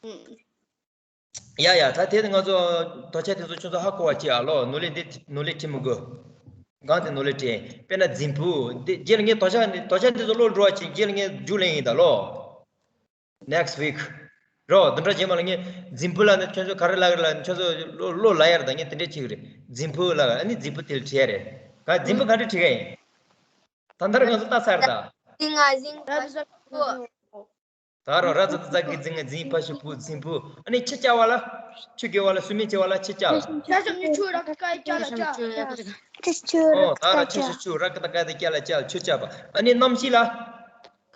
ཨང་། ཡ་ཡ། ད་དེ་ནི་ང་ཚོ་དོགས་ཆ་དེ་ཚོ་ཁྱོད་ཚོ་ཧ་གོ་བ་བྱེད་ཨ་ལོ། ནོར་ལས་འདི། ནོར་ལས་བྲིས་མི་དགོས། གང་དེ་ནོར་ལས་བྲིས། དཔེར་ན་རྫིང་བུ། འདི་རྗེས་ལ་ངས་དོགས་ཆ་འདི། དོགས་ཆ་འདི་ཚོ་ཀློག་འགྲོ་བ་བྱེད། རྗེས་ལ་ངས་རྒྱུགས་ལེན་ཡིན་ད་ལོ། next week རོ། འདི་འདྲ་བྱེད་མ་ལ། ངས་རྫིང་བུ་ལབ་ན་ཁྱོད་ཚོ་ག་རེ་ལབ་ཀྱི་རེད་ལབ་ན། ཁྱོད་ཚོ་ཀློག་ཀློག་ལབ་ཡ་རེད་ད། ངས་དེ་འདྲས་བྱེད་ཀྱི་རེད། རྫིང་བུ་ལབ། ཨ་ནི་རྫིང་བུ་དེ་ལ་བྲིས་ཡ་རེད། ག་རྫིང་བུ་ག་འདྲས་བྲིས་ཀྱི་ཡིན། ད་ལྟ་ར་ང་ཚོ་ལྟ་ཚར་ད། ཟིང་ང་ཟིང་ཕ་ཤུ་བུ། ད་རོ། ར་ཙ་ད་ཙ་གི་རྫིང་། རྫིང་ཕ་ཤུ་བུ། རྫིང་བུ། ཨ་ནི་ཆུ་བསྐྱལ་བ་ལ། ཆུ་བསྐྱལ་བ་ལ། སུ་མེད་བྱེད་པ་ལ་ཆུ་བསྐྱལ། ཆུ་བསྐྱལ་ལ་བསྐྱལ། ཆུ་བསྐྱལ་ལ་བསྐྱལ། ཆུ་བསྐྱལ་ལ་བསྐྱལ། ཆུ་བསྐྱལ་ལ་བསྐྱལ། ཨོ། ད་ར་ཆུ་བསྐྱལ། ཆུ་བསྐྱལ། ར་ཀ་ད་ཀ་ད་བསྐྱལ་ལ་བསྐྱལ། ཆུ་བསྐྱལ་བ། ཨ་ནི་རྣམ་ཤེས་ལ།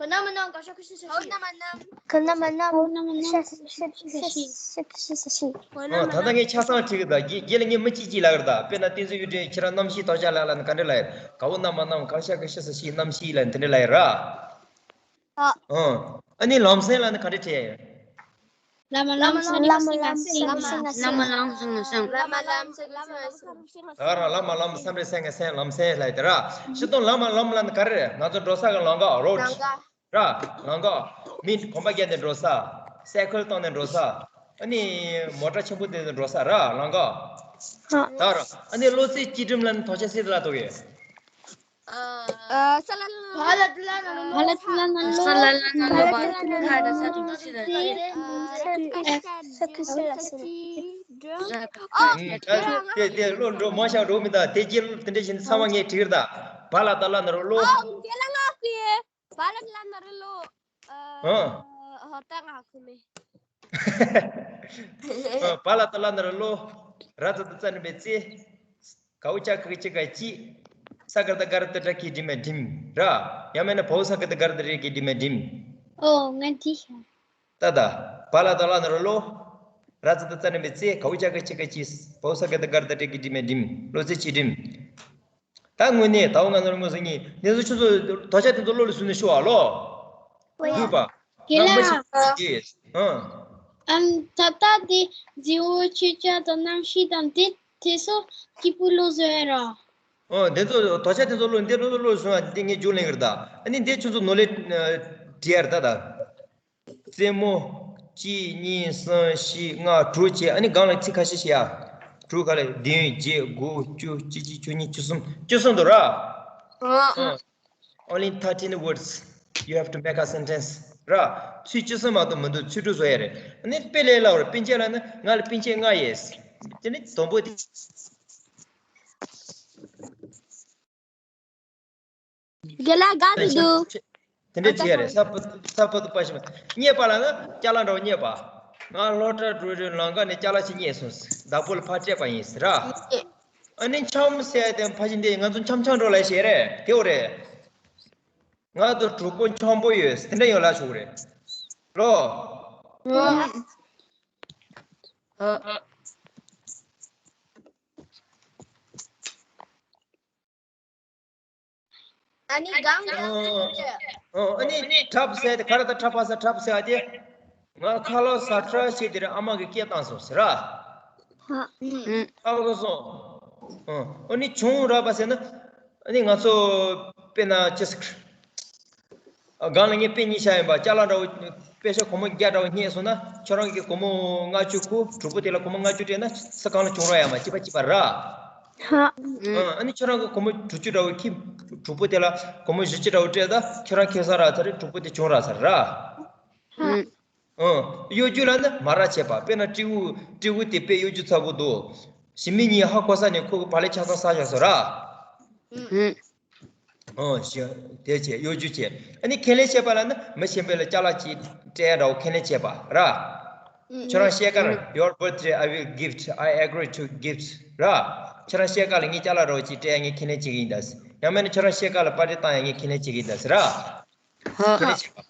ག་ན་མ་ན་ག་ཤ་ཁ་ཤ་ས་ཤི། ག་ན་མ་ན། ག་ན་མ་ན་ཤ་ཤ་ཤ་ཤ་ཤ་ཤ་ཤ་ཤ། ཨོ། ད་ལྟ་ངས་ཆ་ཚང་བྲིས་གི་ད། རྗེས་ལ་ངས་མི་གཅིག་གཅིག་ལབ་གི་ད། དཔེར་ན་བསྟན་འཛིན་གཡུ་སྒྲོན། ཁྱེད་རང་རྣམ་ཤེས་དོགས་ཆ་ལབ་ལབ་ན་ག་འདྲ་ལབ་ཡ། ག་བོ་ན་མ་ན་ག་ཤ་ཁ་ཤ་ས་ཤི། རྣམ་ཤེས་ལབ་ན་དེ་འདྲ་ལབ་ཡ་ར། ཨ། ཨ་ནི་ལམ་སེང་ལབ་ན་ག་འདྲ་བྲིས་ཡ། ལམ་ལམ་སེང་ལམ་སེང་ལམ་སེང་ལམ་སེང་ལམ་སེང་ལམ་སེང་། ལམ་ལམ་སེང་ལམ་སེང་། ད་ར་ལམ་ལམ་སེང་། ལམ་སེང་ལབ་ཡ་དེ་ར། སྤྱིར་བཏང་ལམ་ལམ་ལབ་ན་ག་རེ་རེད། ང་ཚོ་འགྲོ་ས་གི་ལམ་ཀ། རོཌ། ལམ་ཀ། ར། ལམ་ཀ། མི་གོམ་པ་བརྒྱབ་ནས་འགྲོ་ས། སའི་ཀལ་བཏང་ནས་འགྲོ་ས། ཨ་ནི་མོ་ཊ་ཆེན་པོ་དེ་ནས་འགྲོ་ས་ར། ལམ་ཀ། ད་ར། ཨ་ནི་བློ་རྩེ་གཅིག་སྒྲིམ་ལབ་ན་དོགས་ཆ་སེ་ད་ལ་ཐུག་གི། ཨ། ས་ལ་ལ་ལ་ལ་ལ། ས་ལ་ལ་ལ་ལ་ལ། ས་ལ་ལ་ལ་ལ་ལ། ས་ལ་ལ་ལ་ལ་ལ། ཨ། ས་ཁུ་ས་ལ་ས་ལ། ཨ། དེ་དེ་བློ་འགྲོ་མ་ཤག་འགྲོ་མི་ད། དེ་རྗེས་དེ་འདྲ་བྱས་ནས་ཚང་མ་ངས་བྲིས་ད། བ་ལ་ད་ལ་ན་རོ་ལོ། ཨ། དེ་ལ་ང་ཀི། བ་ལ་ད་ལ་ན་རོ་ལོ། ཨ། ཨ། ཧོ་ད་ང་ཁུ་མེ། ཨ། བ་ལ་ད་ལ་ན་རོ་ལོ། ར་ཙ་ད་ཙ་ནི་བེ་ཙེ། གའུ་ཅ་གི་ཅི་ག་ཅི། ས་ག་ད་ག་ར་ཏ་ཏྲ་གི་དྲི་མེ་དྲིམ་ར། ཡང་མེད་ན་བའུ་ས་ག་ད་ག་ར་ཏ་རེ་གི་དྲི་མེ་དྲིམ། ཨོ། ང་འདི་ཤ། ད་ད། བ་ལ་ད་ལ་ན་རོ་ལོ། ར་ཙ་ད་ཙ་ནི་བེ་ཙེ། གའུ་ཅ་གི་ཅི་ག་ཅི། བའུ་ས་ག་ད་ག་ར་ཏ་ཏྲ་གི་དྲི་མེ་དྲིམ། བློ་རྩེ་གཅིག་སྒྲིམ། ད་དངོས་གནས་ད་འོ་ང་ཚོ་ལ་དངོས་སུ་ཉིད་འདི་ཚོ་ཁྱོད་ཚོ་དོགས་ཆ་དེ་ཚོ་བློ་ལ་བཟུང་ནས་ཤོག་ཨ་ལོ། ཨོ་ཡ། དགོས་པ། རྒན་ལགས། ཨང་། ཨམ། ད་ལྟ་དེ་རྫི་བོ་ཆོས་ཅན་དང་རྣམ་ཤེས་དང་དེ་དེ་ཚོ་སྐྱིད་པོ་བློ་བཟོ་ཡ་ར། ཨོ། འདི་ཚོ་དོགས་ཆ་དེ་ཚོ་བློ། འདི་བློ་བཟུང་བ་འདི་ངས་རྒྱུགས་ལེན་གི་རེད་ད། ཨ་ནི་འདི་ཁྱོད་ཚོ་ནོར་ལས་བྲིས་ཡ་རེད་ད་ད། རྩེད་མོ། གཅིག་གཉིས་གསུམ་བཞི་ལྔ་དྲུག་བྱས། ཨ་ནི་སྒང་ལ་ཚིག་ཁ་ཤས་ཤིག་ཡ། དྲུག་ག་ལ་བདུན་བརྒྱད་དགུ་བཅུ་གཅིག་གཅིག་བཅུ་གཉིས་བཅུ་གསུམ། བཅུ་གསུམ་འདུག་ར། ཨ། Only thirteen words. You have to make a sentence. ར། ཚིག་བཅུ་གསུམ་མ་གཏོགས་མི་འདུག་ཚིག་འབྲུ་བཟོ་ཡ་རེད། ཨ་ནི་དཔེ་ལས་སླ་བོ་རེད། སྤུན་མཆེད་ལབ་ན་ང་ལ་སྤུན་མཆེད་ལྔ་ཡོད། དེ་ནི་དང་པོ་དེ། རྒན་ལགས་དགའ་འདུག་དེ་འདྲས་བྱས་རེད། ས་ཕུ། ས་ཕུ་ཏུ་པ་ཤི་མ། རྙེད་པ་ལབ་ན་ཅ་ལག་འདྲ་བོ་རྙེད་པ། ང་སློབ་གྲྭ་འགྲོ་རེད། ལམ་ཁ་ནས་ཅ་ལག་ཅིག་རྙེད་སོང་། བདག་པོ་ལ་ཕར་སྤྲད་པ་ཡིན་ཟེར་ར། ཨ་ནི་འཆམ་ཟེར་ཡ་དེ་ཕ་གཞི་འདི་ང་ཚོ་འཆམ་འཆམ་འགྲོ་ལབ་བཤད་རེད། དེ་འོ་རེད། ང་ཚོ་གྲོགས་པོ་འཆམ་པོ་ཡོད་དེ་འདྲ་ཡོད་ལབ་ཆོག་གི་རེད། ལོ། ཨ། ཨ། ཨ་ནི་གང་གང་ཨོ་ཨོ་ཨ་ནི་ཁྲབ་ཟེར་དེ་ག་རེ་ད་ཁྲབ་པ་ཟེར་ཁྲབ་ཟེར་ཨ་དེ། ང་ཁ་ལོ་ས་ཁྲ་ཞེས་དེར་ཨ་མ་གི་སྐད་བཏང་སོང་ཟེར་ར། ཧ། ཨུ། ཨ་ཁ་སོང་། ཨོ་ཨ་ནི་བྱུང་ར་པ་ཟེར་ན། ཨ་ནི་ང་ཚོ་དཔེར་ན་ཅི་ཟེར། སྒང་ལ་ངས་དཔེ་གཉིས་བཤད་ཡིན་པ་ཅ་ལག་འདྲ་བོ། དཔེ་ཆ་སྒོར་མོ་བརྒྱ་འདྲ་བོ་རྙེད་སོང་ན་ཁྱོད་རང་གིས་སྒོར་མོ་ལྔ་བཅུ་ཁུར་གྲོགས་པོ་དེ་ལ་སྒོར་མོ་ལྔ་བཅུ་སྤྲད་ན་ས་སྒང་ལ་བྱུང་ར་ཡ་མ་གཅིག་པ་གཅིག་པ་ར། ཧ། ཨ་ནི་ཁྱོད་རང་གིས་སྒོར་མོ་དྲུག་ཅུ་འདྲ་བོ་ཁྱི་གྲོགས་པོ་དེ་ལ་སྒོར་མོ་བཞི་བཅུ་འདྲ་བོ་སྤྲད་ད་ཁྱོད་རང་ཁེ་བཟང་རག་ཚར་རེད་གྲོགས་པོ་དེ་བྱུང་རག་ཚར་ར། ཧ། ཨ། གཡོ་སྒྱུ་ལ་ནི་མ་ར་བྱེད་པ་དཔེར་ན་སྤྲེའུ་སྤྲེའུ་དེ་དཔེ་གཡོ་སྒྱུ་ཚ་པོ་འདུག་ཞི་མི་གཉིས་ཧ་གོ་ས་ནས་ཁོ་གི་བག་ལེབ་ཆ་ཚང་ཟ་བཞག་སོང་ར། ཧ། ཨོ་ཞེས་དེ་བྱས་གཡོ་སྒྱུ་བྱས། ཨ་ནི་ཁས་ལེན་བྱེད་པ་ལ་ནི་མི་གཞན་པ་ལ་ཅ་ལག་ཅིག་སྤྲད་ཡ་འདྲ་བོ་ཁས་ལེན་བྱེད་པ་ར། ཁྱོད་རང་བཤད་ཀ་ར། Your birthday, I will gift, I agree to gift ར། ཁྱོད་རང་བཤད་ཀ་ལ་ངས་ཅ་ལག་འདྲ་བོ་ཅིག་སྤྲད་ཡ་ངས་ཁས་ལེན་བྱེད་ཀྱི་ཡིན་ད། ཡང་མིན་ན་ཁྱོད་རང་བཤད་ཀ་ལ་པར་ཊི་བཏང་ཡ་ངས་ཁས་ལེན་བྱེད་ཀྱི་ཡིན་ད་ཟེར་ར། ཁས་ལེན་བྱེད་པ།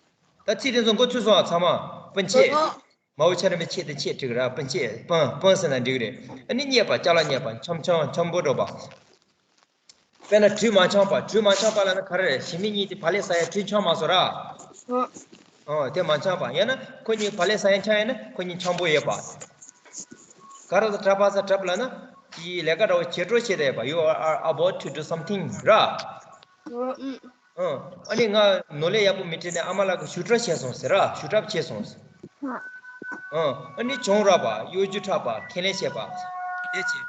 ད་ཚིག་དེ་ཚོ་མགོ་ཚོས་སོང་ཨ་ཚང་མ། སྤུན་མཆེད། ཨོ། མའོ་ཆ་ར་མི་ཆེད་དེ་ཆེད་དྲུག་ར་སྤུན་མཆེད་སྤུན་སྤུན་ཟེར་ན་འགྲིག་རེད། ཨ་ནི་རྙེད་པ་ཅ་ལག་རྙེད་པ་འཆམ་འཆམ་འཆམ་པོ་འགྲོ་པ། དཔེར་ན་གྲུ་མ་འཆང་པ་གྲུ་མ་འཆང་པ་ལ་ནི་ག་རེ་རེད་ཞི་མི་གཉིས་དེ་བག་ལེབ་ཟ་ཡ་གྲུ་འཆང་མ་སོང་ར། ཨོ། ཨོ་དེ་མ་འཆང་པ་ཡང་ན་ཁོ་གཉིས་བག་ལེབ་ཟ་ཡ་འཆང་ཡ་ན་ཁོ་གཉིས་འཆམ་པོ་ཡོད་པ། ག་རེ་ད་གྲབ་པ་ས་གྲབ་ལ་ན་དེའི་ལས་ཀ་འདྲ་བོ་བྱེད་འགྲོ་བྱེད་དེ་ཡོད་པ། You are about to do something ར། ཨོ། ཨ་ནི་ང་ནོར་ལས་ཡག་པོ་མི་སྤྲད་ནས་ཨ་མ་ལགས་ཀྱི་ཞུ་གྲབས་བྱས་སོང་ཟེར་ར། ཞུ་གྲབས་བྱས་སོང་ཟེར། ཨ་ནི་བྱུང་ར་པ་གཡོ་སྒྱུ་འཁྲབ་པ་ཁས་ལེན་བྱས་པ། དེ་བྱས།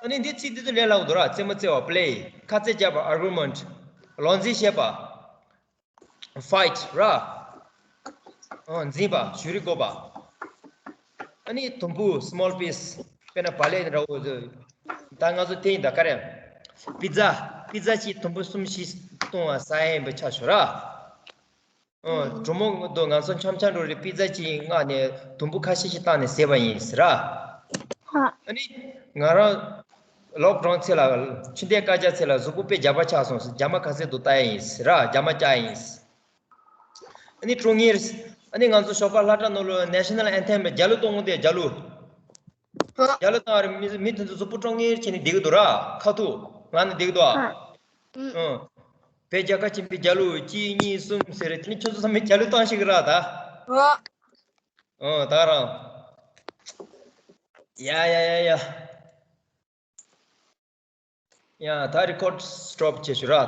ཨ་ནི་འདི་ཚིག་འདི་ཚོ་ལས་སླ་པོ་འདུག་ར། རྩེད་མོ་རྩེ་བ་play། ཁ་རྩེ་རྒྱབ་པ་argument། ལག་འཛིང་བྱེད་པ་fight ར། ཨ་འཛིང་པ་གཞུ་རིས་བགོ་བ། ཨ་ནི་དུམ་བུ་small piece དཔེར་ན་བག་ལེབ་འདྲ་བོ་ཟེར། ད་ང་ཚོ་དེ་ཡིན་ད་ག་རེ། པི་ཛ། པི་ཛ་གཅིག་དུམ་བུ་གསུམ་བཞི་གཏོང་བ་ཟ་ཡ་ཡིན་པ་ཆ་བཞག་ར། ཨ་གྲོགས་མོ་དང་ང་ཚོ་འཆམ་འཆམ་འགྲོ་རེད། པི་ཛ་གཅིག་མངགས་ནས་དུམ་བུ་ཁ་ཤས་ཤིག་བཏང་ནས་ཟས་པ་ཡིན་ཟེར་ར། ཨ་ནི་ང་རང་ལོག་གྲོང་ཚེ་ལ་ཆུ་འདེད་དཀའ་རྒྱ་ཚེ་ལ་གཟུགས་པོ་དཔེ་རྒྱ་མ་ཆགས་སོང་ཟེར། རྒྱ་མ་ག་ཚད་འདུག་ལྟ་ཡ་ཡིན་ཟེར་ར། རྒྱ་མ་བཀྱག་ཡིན་ཟེར། ཨ་ནི་ཀྲོང་ངེར། ཨ་ནི་ང་ཚོ་ཞོགས་པ་ལྷ་བྲག་ནང་ལོ་national anthem རྒྱ་གླུ་གཏོང་དགོས་དེ་རྒྱ་གླུ། རྒྱ་གླུ་བཏང་རེ་མི་མི་དེ་ཚོ་གཟུགས་པོ་ཀྲོང་ངེར་བྱས་ནས་བསྡད་ཀྱི་འདུག་ར། ཁ་ཐུག་ང་ནི་བསྡད་ཀྱི་འདུག་ཨ། ཨང་། བོད་རྒྱལ་ཁབ་ཆེན་པོའི་རྒྱ་གླུ་གཅིག་གཉིས་གསུམ་ཟེར་རེ་དེ་ནི་ཁྱོད་ཚོ་ཚང་མས་རྒྱ་གླུ་བཏང་ཤེས་ཀྱི་ར་ད། ཨང་ད་རང་། ཡ་ཡ་ཡ་ཡ། ཡ་ད་རི་ཀོཌ་སི་ཊོབ་བྱེད་ཤོག་ར་ད།